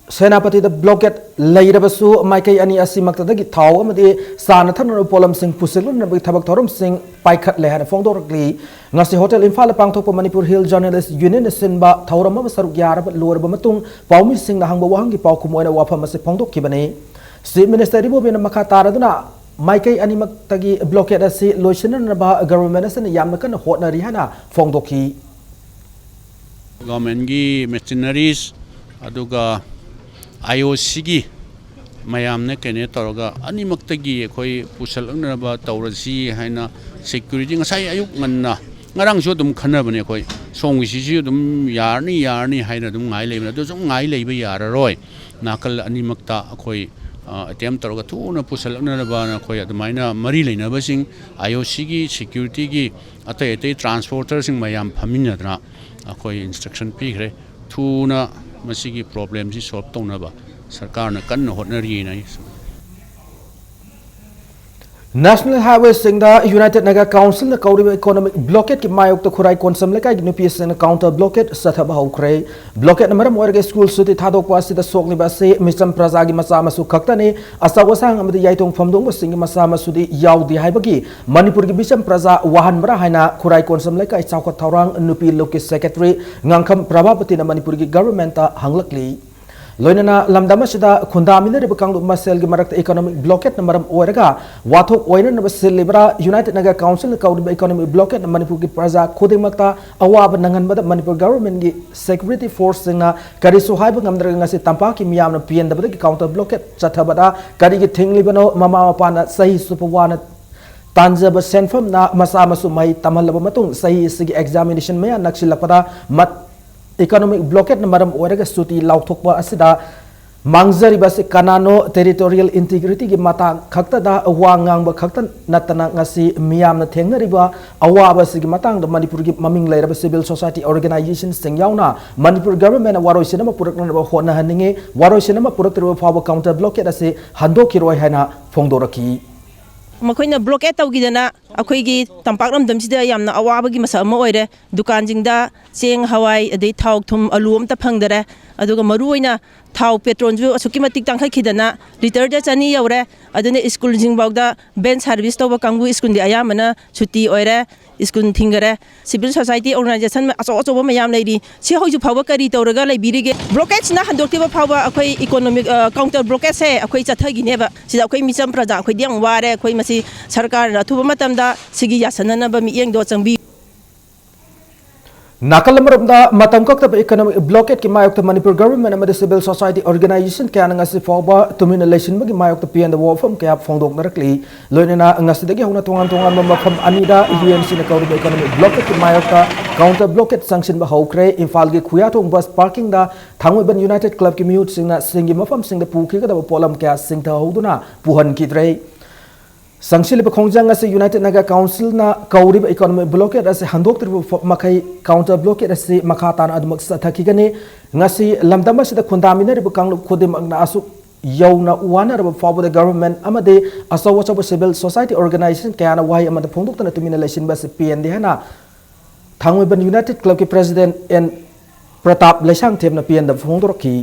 ꯁꯦꯅꯥꯄꯇꯤꯗ ꯕ꯭ꯂꯣꯀꯦꯠ ꯂꯩꯔꯕꯁꯨ ꯃꯥꯏꯀꯩ ꯑꯅꯤ ꯑꯁꯤꯃꯛꯇꯗꯒꯤ ꯊꯥꯎ ꯑꯃꯗꯤ ꯆꯥꯅ ꯊꯛꯅꯕ ꯄꯣꯠꯂꯝꯁꯤꯡ ꯄꯨꯁꯤꯜꯂꯨꯅꯕꯒꯤ ꯊꯕꯛ ꯊꯧꯔꯝꯁꯤꯡ ꯄꯥꯏꯈꯠꯂꯦ ꯍꯥꯏꯅ ꯐꯣꯡꯗꯣꯔꯛꯂꯤ꯫ ꯉꯁꯤ ꯍꯣꯇꯦꯜ ꯏꯝꯐꯥꯜꯗ ꯄꯥꯡꯊꯣꯛꯄ Manipur Hill Journalist Unionꯅ ꯁꯤꯟꯕ ꯊꯧꯔꯝ ꯑꯃ ꯁꯔꯨꯛ ꯌꯥꯔꯕ ꯂꯣꯏꯔꯕ ꯃꯇꯨꯡ ꯄꯥꯎꯃꯤꯁꯤꯡꯅ ꯍꯪꯕ ꯋꯥꯍꯪꯒꯤ ꯄꯥꯎꯈꯨꯝ ꯑꯣꯏꯅ ꯋꯥꯐꯝ ꯑꯁꯤ ꯐꯣꯡꯗꯣꯛꯈꯤꯕꯅꯤ꯫ Chief Minister ꯏꯕꯣꯕꯤꯅ ꯃꯈꯥ ꯇꯥꯔꯗꯨꯅ ꯃꯥꯏꯀꯩ ꯑꯅꯤꯃꯛꯇꯒꯤ blockade ꯑꯁꯤ ꯂꯣꯏꯁꯤꯟꯅꯅꯕ government ꯑꯁꯤꯅ ꯌꯥꯝꯅ ꯀꯟꯅ ꯍꯣꯠꯅꯔꯤ ꯍꯥꯏꯅ ꯐꯣꯡꯗꯣꯛꯈꯤ꯫ Governmentꯒꯤ machineries ꯑꯗꯨꯒ IOCꯒꯤ ꯃꯌꯥꯝꯅ ꯀꯩꯅꯣ ꯇꯧꯔꯒ ꯑꯅꯤꯃꯛꯇꯒꯤ ꯑꯩꯈꯣꯏ ꯄꯨꯁꯜꯂꯛꯅꯕ ꯇꯧꯔꯁꯤ ꯍꯥꯏꯅ security ꯉꯁꯥꯏ ꯑꯌꯨꯛ ꯉꯟꯅ, ꯉꯔꯥꯡꯁꯨ ꯑꯗꯨꯝ ꯈꯟꯅꯕꯅꯦ ꯑꯩꯈꯣꯏ, ꯁꯣꯝꯒꯤꯁꯤꯁꯨ ꯑꯗꯨꯝ ꯌꯥꯔꯅꯤ ꯌꯥꯔꯅꯤ ꯍꯥꯏꯅ ꯑꯗꯨꯝ ꯉꯥꯏ ꯂꯩꯕꯅꯦ꯫ ꯑꯗꯨ ꯁꯨꯝ ꯉꯥꯏ ꯂꯩꯕ ꯌꯥꯔꯔꯣꯏ꯫ ꯅꯥꯀꯜ ꯑꯅꯤꯃꯛꯇ ꯑꯩꯈꯣꯏ attempt ꯇꯧꯔꯒ ꯊꯨꯅ ꯄꯨꯁꯜꯂꯛꯅꯅꯕꯅ ꯑꯩꯈꯣꯏ ꯑꯗꯨꯃꯥꯏꯅ ꯃꯔꯤ ꯂꯩꯅꯕꯁꯤꯡ, IOCꯒꯤ securityꯒꯤ ꯑꯇꯩ ꯑꯇꯩ transporterꯁꯤꯡ ꯃꯌꯥꯝ ꯐꯝꯃꯤꯟꯅꯗꯅ ꯑꯩꯈꯣꯏ instruction ꯄꯤꯈ꯭ꯔꯦ꯫ ꯊꯨꯅ ꯃꯁꯤꯒꯤ problemꯁꯤ solve ꯇꯧꯅꯕ ꯁꯔꯀꯥꯔꯅ ꯀꯟꯅ ꯍꯣꯠꯅꯔꯤꯅ ꯑꯩ ꯁꯨꯝ National highwayꯁꯤꯡꯗ United Naga Councilꯅ ꯀꯧꯔꯤꯕ economic blockadeꯀꯤ ꯃꯥꯌꯣꯛꯇ ꯈꯨꯔꯥꯏ ꯀꯣꯟꯁꯝ ꯂꯩꯀꯥꯏꯒꯤ ꯅꯨꯄꯤꯁꯤꯡꯅ counter blockade ꯆꯠꯊꯕ ꯍꯧꯈ꯭ꯔꯦ꯫ Blockadeꯅ ꯃꯔꯝ ꯑꯣꯏꯔꯒ school ꯁꯨꯇꯤ ꯊꯥꯗꯣꯛꯄ ꯑꯁꯤꯗ ꯁꯣꯛꯂꯤꯕ ꯑꯁꯤ ꯃꯤꯆꯝ ꯄ꯭ꯔꯖꯥꯒꯤ ꯃꯆꯥ ꯃꯁꯨ ꯈꯛꯇꯅꯤ꯫ ꯑꯆꯧ ꯑꯁꯥꯡ ꯑꯃꯗꯤ ꯌꯥꯏꯇꯣꯡ ꯐꯝꯗꯣꯡꯕꯁꯤꯡꯒꯤ ꯃꯆꯥ ꯃꯁꯨꯗꯤ ꯌꯥꯎꯗꯦ ꯍꯥꯏꯕꯒꯤ ꯃꯅꯤꯄꯨꯔꯒꯤ ꯃꯤꯆꯝ ꯄ꯭ꯔꯖꯥ ꯋꯥꯍꯟꯕ꯭ꯔꯥ ꯍꯥꯏꯅ ꯈꯨꯔꯥꯏ ꯀꯣꯟꯁꯝ ꯂꯩꯀꯥꯏ ꯆꯥꯎꯈꯠ ꯊꯧꯔꯥꯡ ꯅꯨꯄꯤ ꯂꯨꯞꯀꯤ secretary ꯉꯥꯡꯈꯝ ꯄ꯭ꯔꯚꯥꯕꯇꯤꯅ ꯃꯅꯤꯄꯨꯔꯒꯤ governmentꯇ ꯍꯪꯂꯛꯂꯤ꯫ ꯂꯣꯏꯅꯅ ꯂꯝꯗꯝ ꯑꯁꯤꯗ ꯈꯨꯟꯗꯥꯃꯤꯟꯅꯔꯤꯕ ꯀꯥꯡꯂꯨꯞ ꯃꯁꯦꯜꯒꯤ ꯃꯔꯛꯇ economic blockadeꯅ ꯃꯔꯝ ꯑꯣꯏꯔꯒ ꯋꯥꯊꯣꯛ ꯑꯣꯏꯅꯅꯕ ꯁꯤꯜꯂꯤꯕ꯭ꯔꯥ? United Naga Councilꯅ ꯀꯧꯔꯤꯕ economic blockadeꯅ ꯃꯅꯤꯄꯨꯔꯒꯤ ꯄ꯭ꯔꯖꯥ ꯈꯨꯗꯤꯡꯃꯛꯇ ꯑꯋꯥꯕ ꯅꯪꯍꯟꯕꯗ ꯃꯅꯤꯄꯨꯔ governmentꯀꯤ security forceꯁꯤꯡꯅ ꯀꯔꯤꯁꯨ ꯍꯥꯏꯕ ꯉꯝꯗ꯭ꯔꯒ ꯉꯁꯤ ꯇꯝꯄꯥꯛꯀꯤ ꯃꯤꯌꯥꯝꯅ ꯄꯦꯟꯗꯕꯗꯒꯤ counter blockade ꯆꯠꯊꯕꯗ ꯀꯔꯤꯒꯤ ꯊꯤꯡꯂꯤꯕꯅꯣ? ꯃꯃꯥ ꯃꯄꯥꯅ ꯆꯍꯤ ꯆꯨꯞꯄ ꯋꯥꯅ ꯇꯥꯟꯖꯕ ꯁꯦꯟꯐꯝꯅ ꯃꯆꯥ ꯃꯁꯨ ꯃꯍꯩ ꯇꯝꯍꯜꯂꯕ ꯃꯇꯨꯡ ꯆꯍꯤ ꯑꯁꯤꯒꯤ examination ꯃꯌꯥ ꯅꯛꯁꯤꯜꯂꯛꯄꯗ ꯃꯠ-, economic blockadeꯅ ꯃꯔꯝ ꯑꯣꯏꯔꯒ ꯁꯨꯇꯤ ꯂꯥꯎꯊꯣꯛꯄ ꯑꯁꯤꯗ ꯃꯥꯡꯖꯔꯤꯕ ꯑꯁꯤ ꯀꯅꯥꯅꯣ? Territorial integrityꯒꯤ ꯃꯇꯥꯡ ꯈꯛꯇꯗ ꯋꯥ ꯉꯥꯡꯕ ꯈꯛꯇ ꯅꯠꯇꯅ ꯉꯁꯤ ꯃꯤꯌꯥꯝꯅ ꯊꯦꯡꯅꯔꯤꯕ ꯑꯋꯥꯕ ꯑꯁꯤꯒꯤ ꯃꯇꯥꯡꯗ ꯃꯅꯤꯄꯨꯔꯒꯤ ꯃꯃꯤꯡ ꯂꯩꯔꯕ civil society organizationꯁꯤꯡ ꯌꯥꯎꯅ ꯃꯅꯤꯄꯨꯔ governmentꯅ ꯋꯥꯔꯣꯏꯁꯤꯟ ꯑꯃ ꯄꯨꯔꯛꯅꯅꯕ ꯍꯣꯠꯅꯍꯟꯅꯤꯡꯏ꯫ ꯋꯥꯔꯣꯏꯁꯤꯟ ꯑꯃ ꯄꯨꯔꯛꯇ꯭ꯔꯤꯕ ꯐꯥꯎꯕ counter blockade ꯑꯁꯤ ꯍꯟꯗꯣꯛꯈꯤꯔꯣꯏ ꯍꯥꯏꯅ ꯐꯣꯡꯗꯣꯔꯛꯈꯤ꯫ ꯃꯈꯣꯏꯅ blockade ꯇꯧꯈꯤꯗꯅ ꯑꯩꯈꯣꯏꯒꯤ ꯇꯝꯄꯥꯛ ꯂꯝꯗꯝꯁꯤꯗ ꯌꯥꯝꯅ ꯑꯋꯥꯕꯒꯤ ꯃꯁꯛ ꯑꯃ ꯑꯣꯏꯔꯦ꯫ ꯗꯨꯀꯥꯟꯁꯤꯡꯗ ꯆꯦꯡ, ꯍꯋꯥꯏ, ꯑꯗꯩ ꯊꯥꯎ, ꯊꯨꯝ, ꯑꯂꯨ ꯑꯝꯇ ꯐꯪꯗꯔꯦ꯫ ꯑꯗꯨꯒ ꯃꯔꯨꯑꯣꯏꯅ ꯊꯥꯎ ꯄꯦꯇ꯭ꯔꯣꯜꯁꯨ ꯑꯁꯨꯛꯀꯤ ꯃꯇꯤꯛ ꯇꯥꯡꯈꯠꯈꯤꯗꯅ ꯂꯤꯇꯔꯗ ꯆꯅꯤ ꯌꯧꯔꯦ꯫ ꯑꯗꯨꯅ ꯁ꯭ꯀꯨꯜꯁꯤꯡꯐꯥꯎꯗ ꯚꯦꯟ ꯁꯥꯔꯚꯤꯁ ꯇꯧꯕ ꯀꯥꯡꯕꯨ ꯁ꯭ꯀꯨꯜꯗꯤ ꯑꯌꯥꯝꯕꯅ ꯁꯨꯇꯤ ꯑꯣꯏꯔꯦ, ꯁ꯭ꯀꯨꯜ ꯊꯤꯡꯈꯔꯦ꯫ ꯁꯤꯚꯤꯜ ꯁꯣꯁꯥꯏꯇꯤ ꯑꯣꯔꯒꯅꯥꯏꯖꯦꯁꯟ ꯑꯆꯧ ꯑꯆꯧꯕ ꯃꯌꯥꯝ ꯂꯩꯔꯤ꯫ ꯁꯤ ꯍꯧꯖꯤꯛ ꯐꯥꯎꯕ ꯀꯔꯤ ꯇꯧꯔꯒ ꯂꯩꯕꯤꯔꯤꯒꯦ? ꯕ꯭ꯂꯣꯀꯦꯠꯁꯤꯅ ꯍꯟꯗꯣꯛꯇ꯭ꯔꯤꯕ ꯐꯥꯎꯕ ꯑꯩꯈꯣꯏ ꯏꯀꯣꯅꯣꯃꯤꯛ, ꯑ, ꯀꯥꯎꯟꯇꯔ ꯕ꯭ꯂꯣꯀꯦꯠꯁꯦ ꯑꯩꯈꯣꯏ ꯆꯠꯊꯈꯤꯅꯦꯕ꯫ ꯁꯤꯗ ꯑꯩꯈꯣꯏ ꯃꯤꯆꯝ ꯄ꯭ꯔꯖꯥ ꯑꯩꯈꯣꯏꯗꯤ ꯌꯥꯝ ꯋꯥꯔꯦ꯫ ꯑꯩꯈꯣꯏ ꯃꯁꯤ ꯁꯔꯀꯥꯔꯅ ꯑꯊꯨꯕ ꯃꯇꯝꯗ ꯁꯤꯒꯤ ꯌꯥꯁꯟꯅꯅꯕ ꯃꯤꯠꯌꯦꯡꯗꯣ ꯆꯪꯕꯤꯌꯨ꯫ ꯅꯥꯀꯜ ꯑꯃꯔꯣꯝꯗ, ꯃꯇꯝ ꯀꯛꯇꯕ ꯏꯀꯣꯅꯣꯃꯤꯛ ꯕ꯭ꯂꯣꯀꯦꯠꯀꯤ ꯃꯥꯌꯣꯛꯇ ꯃꯅꯤꯄꯨꯔ ꯒꯚꯔꯟꯃꯦꯟꯠ ꯑꯃꯗꯤ ꯁꯤꯚꯤꯜ ꯁꯣꯁꯥꯏꯇꯤ ꯑꯣꯔꯒꯅꯥꯏꯖꯦꯁꯟ ꯀꯌꯥꯅ ꯉꯁꯤ ꯐꯥꯎꯕ ꯇꯨꯃꯤꯟꯅ ꯂꯩꯁꯤꯟꯕꯒꯤ ꯃꯥꯌꯣꯛꯇ ꯄꯦꯟꯗꯕ ꯋꯥꯐꯝ ꯀꯌꯥ ꯐꯣꯡꯗꯣꯛꯅꯔꯛꯂꯤ꯫ ꯂꯣꯏꯅꯅ ꯉꯁꯤꯗꯒꯤ ꯍꯧꯅ ꯇꯣꯉꯥꯟ ꯇꯣꯉꯥꯟꯕ ꯃꯐꯝ ꯑꯅꯤꯗ ꯌꯨ ꯑꯦꯟ ꯁꯤꯅ ꯀꯧꯔꯤꯕ ꯏꯀꯣꯅꯣꯃꯤꯛ ꯕ꯭ꯂꯣꯀꯦꯠꯀꯤ ꯃꯥꯌꯣꯛꯇ ꯀꯥꯎꯟꯇꯔ ꯕ꯭ꯂꯣꯀꯦꯠ ꯆꯪꯁꯤꯟꯕ ꯍꯧꯈ꯭ꯔꯦ꯫ ꯏꯝꯐꯥꯜꯒꯤ ꯈꯨꯌꯥꯊꯣꯡ ꯕꯁ ꯄꯥꯔꯀꯤꯡꯗ ꯊꯥꯡꯃꯩꯕꯟ ꯌꯨꯅꯥꯏꯇꯦꯗ ꯀ꯭ꯂꯕꯀꯤ ꯃꯤꯍꯨꯠꯁꯤꯡꯅ ꯁꯤꯡꯒꯤ ꯃꯐꯝꯁꯤꯡꯗ ꯄꯨꯈꯤꯒꯗꯕ ꯄꯣꯠꯂꯝ ꯀꯌꯥ ꯆꯤꯡꯊꯍꯧꯗꯨꯅ ꯄꯨꯍꯟꯈꯤꯗ꯭ꯔꯦ꯫ ꯆꯪꯁꯤꯜꯂꯤꯕ ꯈꯣꯡꯖꯪ ꯑꯁꯤ ꯌꯨꯅꯥꯏꯇꯦꯗ ꯅꯥꯒꯥ ꯀꯥꯎꯟꯁꯤꯜꯅ ꯀꯧꯔꯤꯕ ꯏꯀꯣꯅꯣꯃꯤꯛ ꯕ꯭ꯂꯣꯀꯦꯠ ꯑꯁꯤ ꯍꯟꯗꯣꯛꯇ꯭ꯔꯤꯕ ꯐ-, ꯃꯈꯩ ꯀꯥꯎꯟꯇꯔ ꯕ꯭ꯂꯣꯀꯦꯠ ꯑꯁꯤ ꯃꯈꯥ ꯇꯥꯅ ꯑꯗꯨꯃꯛ ꯆꯠꯊꯈꯤꯒꯅꯤ꯫ ꯉꯁꯤ ꯂꯝꯗꯝ ꯑꯁꯤꯗ ꯈꯨꯟꯗꯥꯃꯤꯟꯅꯔꯤꯕ ꯀꯥꯡꯂꯨꯞ ꯈꯨꯗꯤꯡꯃꯛꯅ ꯑꯁꯨꯛ ꯌꯧꯅ ꯋꯥꯅꯔꯕ ꯐꯥꯎꯕꯗ ꯒꯚꯔꯟꯃꯦꯟꯠ ꯑꯃꯗꯤ ꯑꯆꯧ ꯑꯆꯧꯕ ꯁꯤꯚꯤꯜ ꯁꯣꯁꯥꯏꯇꯤ ꯑꯣꯔꯒꯅꯥꯏꯖꯦꯁꯟ ꯀꯌꯥꯅ ꯋꯥꯍꯩ ꯑꯃꯗ ꯐꯣꯡꯗꯣꯛꯇꯅ ꯇꯨꯃꯤꯟꯅ ꯂꯩꯁꯤꯟꯕ ꯑꯁꯤ ꯄꯦꯟꯗꯦ ꯍꯥꯏꯅ ꯊꯥꯡꯃꯩꯕꯟ ꯌꯨꯅꯥꯏꯇꯦꯗ ꯀ꯭ꯂꯕꯀꯤ ꯄ꯭ꯔꯦꯁꯤꯗꯦꯟꯠ ꯑꯦꯟ ꯄ꯭ꯔꯇꯥꯞ ꯂꯩꯁꯥꯡꯊꯦꯝꯅ ꯄꯦꯟꯗꯕ ꯐꯣꯡꯗꯣꯔꯛꯈꯤ꯫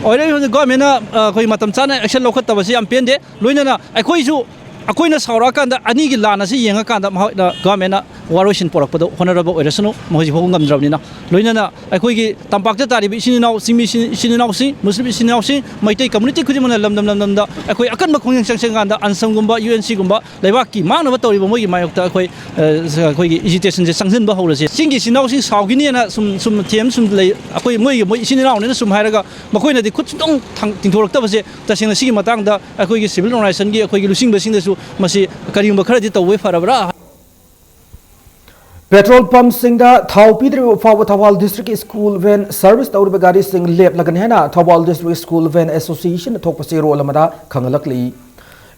ꯑꯣꯏꯔꯣꯏ, ꯍꯧꯖꯤꯛ ꯒꯣꯔꯃꯦꯟꯅ, ꯑ, ꯑꯩꯈꯣꯏ ꯃꯇꯝ ꯆꯥꯅ ꯑꯦꯛꯁꯟ ꯂꯧꯈꯠꯇꯕꯁꯤ ꯌꯥꯝ ꯄꯦꯟꯗꯦ꯫ ꯂꯣꯏꯅꯅ ꯑꯩꯈꯣꯏꯁꯨ, ꯑꯩꯈꯣꯏꯅ ꯁꯥꯎꯔꯛꯑꯀꯥꯟꯗ ꯑꯅꯤꯒꯤ ꯂꯥꯟ ꯑꯁꯤ ꯌꯦꯡꯉꯀꯥꯟꯗ ꯃꯍꯥꯛꯅ ꯒꯣꯔꯃꯦꯟꯅ ꯋꯥꯔꯣꯏꯁꯤꯟ ꯄꯨꯔꯛꯄꯗ ꯍꯣꯠꯅꯔꯕ ꯑꯣꯏꯔꯁꯅꯨ, ꯃꯈꯣꯏꯁꯤ ꯐꯥꯎꯕ ꯉꯝꯗ꯭ꯔꯕꯅꯤꯅ꯫ ꯂꯣꯏꯅꯅ ꯑꯩꯈꯣꯏꯒꯤ ꯇꯝꯄꯥꯛꯇ ꯇꯥꯔꯤꯕ ꯏꯆꯤꯟ ꯏꯅꯥꯎ, ꯆꯤꯡꯃꯤ ꯏꯆꯤꯟ, ꯏꯆꯤꯟ ꯏꯅꯥꯎꯁꯤꯡ, ꯃꯨꯁꯂꯤꯝ ꯏꯆꯤꯟ ꯏꯅꯥꯎꯁꯤꯡ, ꯃꯩꯇꯩ ꯀꯝꯃ꯭ꯌꯨꯅꯤꯇꯤ ꯈꯨꯗꯤꯡꯃꯛꯅ ꯂꯝꯗꯝ ꯂꯝꯗꯝꯗ ꯑꯩꯈꯣꯏ ꯑꯀꯟꯕ ꯈꯣꯡꯖꯪ ꯆꯪꯁꯤꯟ ꯀꯥꯟꯗ ꯑꯟꯁꯝꯒꯨꯝꯕ, ꯌꯨ ꯑꯦꯟ ꯁꯤꯒꯨꯝꯕ ꯂꯩꯕꯥꯛꯀꯤ ꯃꯥꯡꯅꯕ ꯇꯧꯔꯤꯕ ꯃꯣꯏꯒꯤ ꯃꯥꯌꯣꯛꯇ ꯑꯩꯈꯣꯏ, ꯑ, ꯑꯩꯈꯣꯏꯒꯤ ꯑꯦꯖꯤꯇꯦꯁꯟꯁꯦ ꯆꯪꯁꯤꯟꯕ ꯍꯧꯔꯁꯦ꯫ ꯆꯤꯡꯒꯤ ꯏꯆꯤꯟ ꯏꯅꯥꯎꯁꯤꯡ ꯁꯥꯎꯈꯤꯅꯤꯅ ꯁꯨꯝ, ꯁꯨꯝ ꯊꯦꯝ ꯁꯨꯝ ꯂꯩ꯫ ꯑꯩꯈꯣꯏ ꯃꯣꯏꯒꯤ, ꯃꯣꯏ ꯏꯆꯤꯟ ꯏꯅꯥꯎꯅꯤꯅ ꯁꯨꯝ ꯍꯥꯏꯔꯒ ꯃꯈꯣꯏꯅꯗꯤ ꯈꯨꯠ ꯁꯨꯡꯇꯣꯡ ꯊꯥꯡ-, ꯇꯤꯡꯊꯣꯔꯛꯇꯕꯁꯦ ꯇꯁꯦꯡꯅ ꯁꯤꯒꯤ ꯃꯇꯥꯡꯗ ꯑꯩꯈꯣꯏꯒꯤ ꯁꯤꯚꯤꯜ ꯑꯣꯔꯒꯅꯥꯏꯖꯦꯁꯟꯒꯤ ꯑꯩꯈꯣꯏꯒꯤ ꯂꯨꯆꯤꯡꯕꯁꯤꯡꯗꯁꯨ ꯃꯁꯤ ꯀꯔꯤꯒꯨꯝꯕ ꯈꯔꯗꯤ ꯇꯧꯕ ꯐꯔꯕ꯭ꯔꯥ? ꯄꯦꯇ꯭ꯔꯣꯜ ꯄꯝꯁꯤꯡꯗ ꯊꯥꯎ ꯄꯤꯗ꯭ꯔꯤꯕ ꯐꯥꯎꯕ ꯊꯧꯕꯥꯜ ꯗꯤꯁꯇ꯭ꯔꯤꯛꯀꯤ ꯁ꯭ꯀꯨꯜ ꯚꯦꯟ ꯁꯔꯚꯤꯁ ꯇꯧꯔꯤꯕ ꯒꯥꯔꯤꯁꯤꯡ ꯂꯦꯞꯂꯒꯅꯤ ꯍꯥꯏꯅ ꯊꯧꯕꯥꯜ ꯗꯤꯁꯇ꯭ꯔꯤꯛ ꯁ꯭ꯀꯨꯜ ꯚꯦꯟ ꯑꯦꯁꯣꯁꯤꯌꯦꯁꯟꯅ ꯊꯣꯛꯄ ꯆꯦꯔꯣꯜ ꯑꯃꯗ ꯈꯪꯍꯜꯂꯛꯂꯤ꯫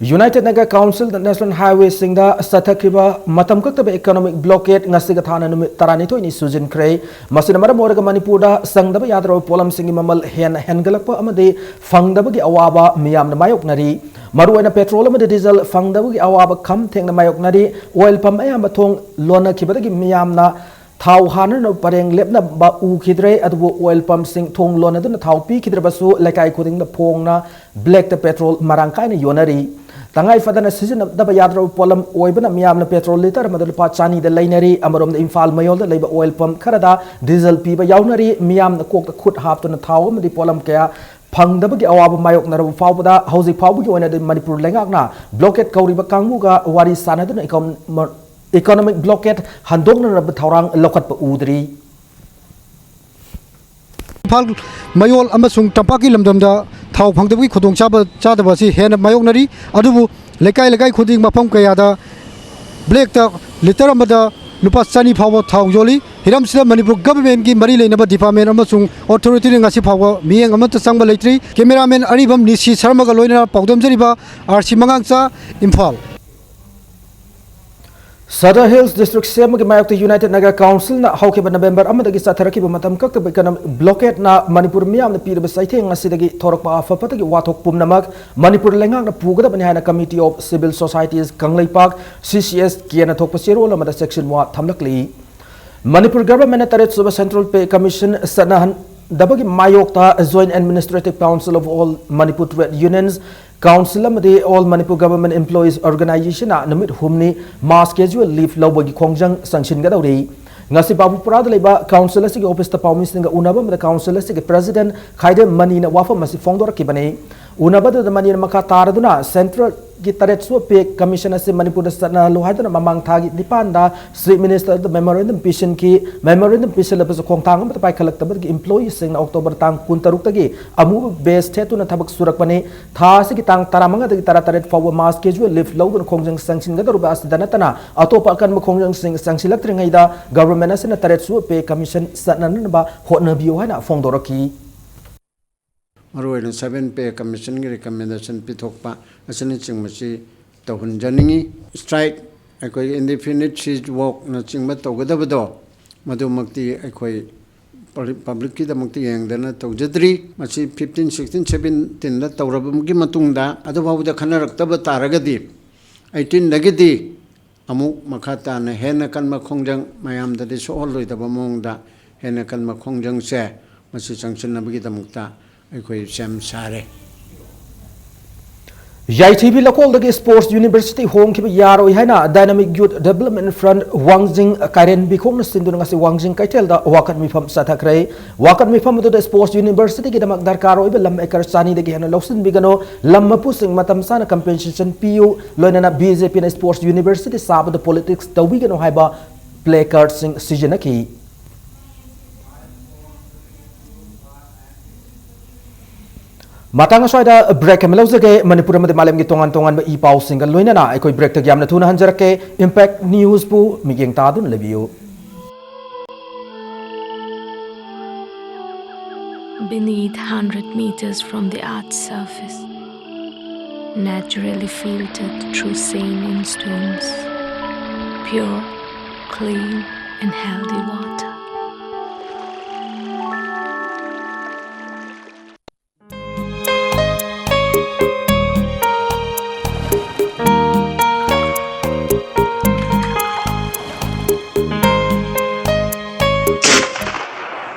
ꯌꯨꯅꯥꯏꯇꯦꯗ ꯅꯥꯒꯥ ꯀꯥꯎꯟꯁꯤꯜꯅ ꯅꯦꯁꯅꯦꯜ ꯍꯥꯏꯋꯦꯁꯤꯡꯗ ꯆꯠꯊꯈꯤꯕ ꯃꯇꯝ ꯀꯛꯇꯕ ꯏꯀꯣꯅꯣꯃꯤꯛ ꯕ꯭ꯂꯣꯀꯦꯠ ꯉꯁꯤꯒ ꯊꯥꯅ ꯅꯨꯃꯤꯠ ꯇꯔꯥꯅꯤꯊꯣꯏꯅꯤ ꯁꯨꯖꯤꯟꯈ꯭ꯔꯦ꯫ ꯃꯁꯤꯅ ꯃꯔꯝ ꯑꯣꯏꯔꯒ ꯃꯅꯤꯄꯨꯔꯗ ꯆꯪꯗꯕ ꯌꯥꯗ꯭ꯔꯕ ꯄꯣꯠꯂꯝꯁꯤꯡꯒꯤ ꯃꯃꯜ ꯍꯦꯟꯅ ꯍꯦꯟꯒꯠꯂꯛꯄ ꯑꯃꯗꯤ ꯐꯪꯗꯕꯒꯤ ꯑꯋꯥꯕ ꯃꯤꯌꯥꯝꯅ ꯃꯥꯌꯣꯛꯅꯔꯤ꯫ ꯃꯔꯨꯑꯣꯏꯅ ꯄꯦꯇ꯭ꯔꯣꯜ ꯑꯃꯗꯤ ꯗꯤꯖꯜ ꯐꯪꯗꯕꯒꯤ ꯑꯋꯥꯕ ꯈꯝ ꯊꯦꯡꯅ ꯃꯥꯌꯣꯛꯅꯔꯤ꯫ ꯑꯣꯏꯜ ꯄꯝ ꯑꯌꯥꯝꯕ ꯊꯣꯡ ꯂꯣꯟꯅꯈꯤꯕꯗꯒꯤ ꯃꯤꯌꯥꯝꯅ ꯊꯥꯎ ꯍꯥꯟꯅꯅꯕ ꯄꯔꯦꯡ ꯂꯦꯞꯅꯕ ꯎꯈꯤꯗ꯭ꯔꯦ꯫ ꯑꯗꯨꯕꯨ oil pumpꯁꯤꯡ ꯊꯣꯡ ꯂꯣꯟꯅꯗꯨꯅ ꯊꯥꯎ ꯄꯤꯈꯤꯗ꯭ꯔꯕꯁꯨ ꯂꯩꯀꯥꯏ ꯈꯨꯗꯤꯡꯗ ꯐꯣꯡꯅ blackꯇ petrol ꯃꯔꯥꯡ ꯀꯥꯏꯅ ꯌꯣꯟꯅꯔꯤ꯫ ꯇꯉꯥꯏ ꯐꯗꯅ ꯁꯤꯖꯤꯟꯅꯗꯕ ꯌꯥꯗ꯭ꯔꯕ ꯄꯣꯠꯂꯝ ꯑꯣꯏꯕꯅ ꯃꯤꯌꯥꯝꯅ petrol litre ꯑꯃꯗ ꯂꯨꯄꯥ ꯆꯅꯤꯗ ꯂꯩꯅꯔꯤ꯫ ꯑꯃꯔꯣꯝꯗ ꯏꯝꯐꯥꯜ ꯃꯌꯣꯜꯗ ꯂꯩꯕ oil pump ꯈꯔꯗ diesel ꯄꯤꯕ ꯌꯥꯎꯅꯔꯤ꯫ ꯃꯤꯌꯥꯝꯅ ꯀꯣꯛꯇ ꯈꯨꯠ ꯍꯥꯞꯇꯨꯅ ꯊꯥꯎ ꯑꯃꯗꯤ ꯄꯣꯠꯂꯝ ꯀꯌꯥ ꯐꯪꯗꯕꯒꯤ ꯑꯋꯥꯕ ꯃꯥꯌꯣꯛꯅꯔꯕ ꯐꯥꯎꯕꯗ ꯍꯧꯖꯤꯛ ꯐꯥꯎꯕꯒꯤ ꯑꯣꯏꯅꯗꯤ ꯃꯅꯤꯄꯨꯔ ꯂꯩꯉꯥꯛꯅ blockade ꯀꯧꯔꯤꯕ ꯀꯥꯡꯕꯨꯒ ꯋꯥꯔꯤ ꯁꯥꯟꯅꯗꯨꯅ ꯏꯀꯣꯟ-, economic blockade ꯍꯟꯗꯣꯛꯅꯅꯕ ꯊꯧꯔꯥꯡ ꯂꯧꯈꯠꯄ ꯎꯗ꯭ꯔꯤ꯫ ꯏꯝꯐꯥꯜ ꯃꯌꯣꯜ ꯑꯃꯁꯨꯡ ꯇꯝꯄꯥꯛꯀꯤ ꯂꯝꯗꯝꯗ ꯊꯥꯎ ꯐꯪꯗꯕꯒꯤ ꯈꯨꯗꯣꯡꯆꯥꯕ, ꯆꯥꯗꯕ ꯑꯁꯤ ꯍꯦꯟꯅ ꯃꯥꯌꯣꯛꯅꯔꯤ꯫ ꯑꯗꯨꯕꯨ ꯂꯩꯀꯥꯏ ꯂꯩꯀꯥꯏ ꯈꯨꯗꯤꯡ ꯃꯐꯝ ꯀꯌꯥꯗ blackꯇ litre ꯑꯃꯗ ꯂꯨꯄꯥ ꯆꯅꯤ ꯐꯥꯎꯕ ꯊꯥꯎ ꯌꯣꯜꯂꯤ꯫ ꯍꯤꯔꯝꯁꯤꯗ ꯃꯅꯤꯄꯨꯔ governmentꯀꯤ ꯃꯔꯤ ꯂꯩꯅꯕ department ꯑꯃꯁꯨꯡ authorityꯅ ꯉꯁꯤ ꯐꯥꯎꯕ ꯃꯤꯠꯌꯦꯡ ꯑꯃꯠꯇ ꯆꯪꯕ ꯂꯩꯇ꯭ꯔꯤ꯫ Cameraman ꯑꯔꯤꯕꯝ ꯅꯤꯁꯤ ꯁꯔꯃꯒ ꯂꯣꯏꯅꯅ ꯄꯥꯎꯗꯝꯖꯔꯤꯕ, R C ꯃꯉꯥꯡꯆꯥ, Imphal. Sadar Hills District ꯁꯦꯝꯕꯒꯤ ꯃꯥꯌꯣꯛꯇ United Naga Councilꯅ ꯍꯧꯈꯤꯕ November ꯑꯃꯗꯒꯤ ꯆꯠꯊꯔꯛꯈꯤꯕ ꯃꯇꯝ ꯀꯛꯇꯕ economic blockadeꯅ ꯃꯅꯤꯄꯨꯔ ꯃꯤꯌꯥꯝꯅ ꯄꯤꯔꯤꯕ ꯆꯩꯊꯦꯡ ꯑꯁꯤꯗꯒꯤ ꯊꯣꯔꯛꯄ ꯑꯐ ꯐꯠꯇꯒꯤ ꯋꯥꯊꯣꯛ ꯄꯨꯝꯅꯃꯛ ꯃꯅꯤꯄꯨꯔ ꯂꯩꯉꯥꯛꯅ ꯄꯨꯒꯗꯕꯅꯤ ꯍꯥꯏꯅ Committee of Civil Societies Kangleipak, C C S Kꯅ ꯊꯣꯛꯄ ꯆꯦꯔꯣꯜ ꯑꯃꯗ ꯆꯦꯛꯁꯤꯟꯋꯥ ꯊꯝꯂꯛꯂꯤ꯫ ꯃꯅꯤꯄꯨꯔ governmentꯅ ꯇꯔꯦꯠ ꯁꯨꯕ Central Pay Commission ꯆꯠꯅꯍꯟꯗꯕꯒꯤ ꯃꯥꯌꯣꯛꯇ Joint Administrative Council of All Manipur Trade Unions Council ꯑꯃꯗꯤ All Manipur Government Employees Organizationꯅ ꯅꯨꯃꯤꯠ ꯍꯨꯝꯅꯤ mass casual leave ꯂꯧꯕꯒꯤ ꯈꯣꯡꯖꯪ ꯆꯪꯁꯤꯟꯒꯗꯧꯔꯤ꯫ ꯉꯁꯤ ꯕꯥꯕꯨꯄꯨꯔꯥꯗ ꯂꯩꯕ council ꯑꯁꯤꯒꯤ officeꯇ ꯄꯥꯎꯃꯤꯁꯤꯡꯒ ꯎꯅꯕ ꯑꯃꯗ council ꯑꯁꯤꯒꯤ president ꯈꯥꯏꯗꯦꯝ ꯃꯅꯤꯅ ꯋꯥꯐꯝ ꯑꯁꯤ ꯐꯣꯡꯗꯣꯔꯛꯈꯤꯕꯅꯤ꯫ ꯎꯅꯕꯗꯨꯗ ꯃꯅꯤꯅ ꯃꯈꯥ ꯇꯥꯔꯗꯨꯅ centralꯒꯤ ꯇꯔꯦꯠ ꯁꯨꯕ pay commission ꯑꯁꯤ ꯃꯅꯤꯄꯨꯔꯗ ꯆꯠꯅꯍꯜꯂꯨ ꯍꯥꯏꯗꯨꯅ ꯃꯃꯥꯡ ꯊꯥꯒꯤ ꯅꯤꯄꯥꯟꯗ Chief Ministerꯗ memorandum ꯄꯤꯁꯤꯟꯈꯤ꯫ Memorandum ꯄꯤꯁꯤꯜꯂꯕꯁꯨ ꯈꯣꯡꯊꯥꯡ ꯑꯃꯠꯇ ꯄꯥꯏꯈꯠꯂꯛꯇꯕꯗꯒꯤ employeeꯁꯤꯡꯅ October ꯇꯥꯡ ꯀꯨꯟꯇꯔꯨꯛꯇꯒꯤ ꯑꯃꯨꯕ badge ꯊꯦꯠꯇꯨꯅ ꯊꯕꯛ ꯁꯨꯔꯛꯄꯅꯤ꯫ ꯊꯥ ꯑꯁꯤꯒꯤ ꯇꯥꯡ ꯇꯔꯥꯃꯉꯥꯗꯒꯤ ꯇꯔꯥꯇꯔꯦꯠ ꯐꯥꯎꯕ mass casual leave ꯂꯧꯗꯨꯅ ꯈꯣꯡꯖꯪ ꯆꯪꯁꯤꯟꯒꯗꯧꯔꯤꯕ ꯑꯁꯤꯗ ꯅꯠꯇꯅ ꯑꯇꯣꯞꯄ ꯑꯀꯟꯕ ꯈꯣꯡꯖꯪꯁꯤꯡ ꯆꯪꯁꯤꯜꯂꯛꯇ꯭ꯔꯤꯉꯩꯗ government ꯑꯁꯤꯅ ꯇꯔꯦꯠ ꯁꯨꯕ pay commission ꯆꯠꯅꯅꯕ ꯍꯣꯠꯅꯕꯤꯌꯨ ꯍꯥꯏꯅ ꯐꯣꯡꯗꯣꯔꯛꯈꯤ꯫ ꯃꯔꯨꯑꯣꯏꯅ seven pay commissionꯒꯤ recommendation ꯄꯤꯊꯣꯛꯄ ꯑꯁꯤꯅꯆꯤꯡꯕꯁꯤ ꯇꯧꯍꯟꯖꯅꯤꯡꯉꯤ꯫ Strike, ꯑꯩꯈꯣꯏꯒꯤ indefinite siege workꯅꯆꯤꯡꯕ ꯇꯧꯒꯗꯕꯗꯣ, ꯃꯗꯨꯃꯛꯇꯤ ꯑꯩꯈꯣꯏ publicꯀꯤꯗꯃꯛꯇ ꯌꯦꯡꯗꯅ ꯇꯧꯖꯗ꯭ꯔꯤ꯫ ꯃꯁꯤ fifteen, sixteen, seventeenꯗ ꯇꯧꯔꯕꯒꯤ ꯃꯇꯨꯡꯗ ꯑꯗꯨꯐꯥꯎꯕꯗ ꯈꯟꯅꯔꯛꯇꯕ ꯇꯥꯔꯒꯗꯤ eighteenꯗꯒꯤꯗꯤ ꯑꯃꯨꯛ ꯃꯈꯥ ꯇꯥꯅ ꯍꯦꯟꯅ ꯀꯟꯕ ꯈꯣꯡꯖꯪ, ꯃꯌꯥꯝꯗꯗꯤ ꯁꯣꯛꯍꯜꯂꯣꯏꯗꯕ ꯃꯑꯣꯡꯗ ꯍꯦꯟꯅ ꯀꯟꯕ ꯈꯣꯡꯖꯪꯁꯦ, ꯃꯁꯤ ꯆꯪꯁꯤꯟꯅꯕꯒꯤꯗꯃꯛꯇ ꯑꯩꯈꯣꯏ ꯁꯦꯝ ꯁꯥꯔꯦ꯫ ꯌꯥꯏꯊꯤꯕꯤ ꯂꯩꯀꯣꯜꯗꯒꯤ Sports University ꯍꯣꯡꯈꯤꯕ ꯌꯥꯔꯣꯏ ꯍꯥꯏꯅ Dynamic Youth Development Front ꯋꯥꯡꯖꯤꯡ ꯀꯥꯏꯔꯦꯟꯕꯤꯈꯣꯛꯅ ꯁꯤꯟꯗꯨꯅ ꯉꯁꯤ ꯋꯥꯡꯖꯤꯡ ꯀꯩꯊꯦꯜꯗ ꯋꯥꯀꯠ ꯃꯤꯐꯝ ꯆꯠꯊꯈ꯭ꯔꯦ꯫ ꯋꯥꯀꯠ ꯃꯤꯐꯝ ꯑꯗꯨꯗ Sports Universityꯒꯤꯗꯃꯛ ꯗꯔꯀꯥꯔ ꯑꯣꯏꯕ ꯂꯝ acre ꯆꯅꯤꯗꯒꯤ ꯍꯦꯟꯅ ꯂꯧꯁꯤꯟꯕꯤꯒꯅꯨ, ꯂꯝ ꯃꯄꯨꯁꯤꯡ ꯃꯇꯝ ꯆꯥꯅ compensation ꯄꯤꯌꯨ, ꯂꯣꯏꯅꯅ BJPꯅ Sports University ꯁꯥꯕꯗ politics ꯇꯧꯕꯤꯒꯅꯨ ꯍꯥꯏꯕ placardꯁꯤꯡ ꯁꯤꯖꯤꯟꯅꯈꯤ꯫ ꯃꯇꯥꯡ ꯑꯁ꯭ꯋꯥꯏꯗ break ꯑꯃ ꯂꯧꯖꯒꯦ꯫ ꯃꯅꯤꯄꯨꯔ ꯑꯃꯗꯤ ꯃꯥꯂꯦꯝꯒꯤ ꯇꯣꯉꯥꯟ ꯇꯣꯉꯥꯟꯕ ꯏ ꯄꯥꯎꯁꯤꯡꯒ ꯂꯣꯏꯅꯅ ꯑꯩꯈꯣꯏ breakꯇꯒꯤ ꯌꯥꯝꯅ ꯊꯨꯅ ꯍꯟꯖꯔꯛꯀꯦ꯫ Impact Newsꯄꯨ ꯃꯤꯠꯌꯦꯡ ꯇꯥꯗꯨꯅ ꯂꯩꯕꯤꯌꯨ꯫ Beneath, hundred meters from the earth's surface, naturally filtered through saline stones, pure, clean, and healthy water.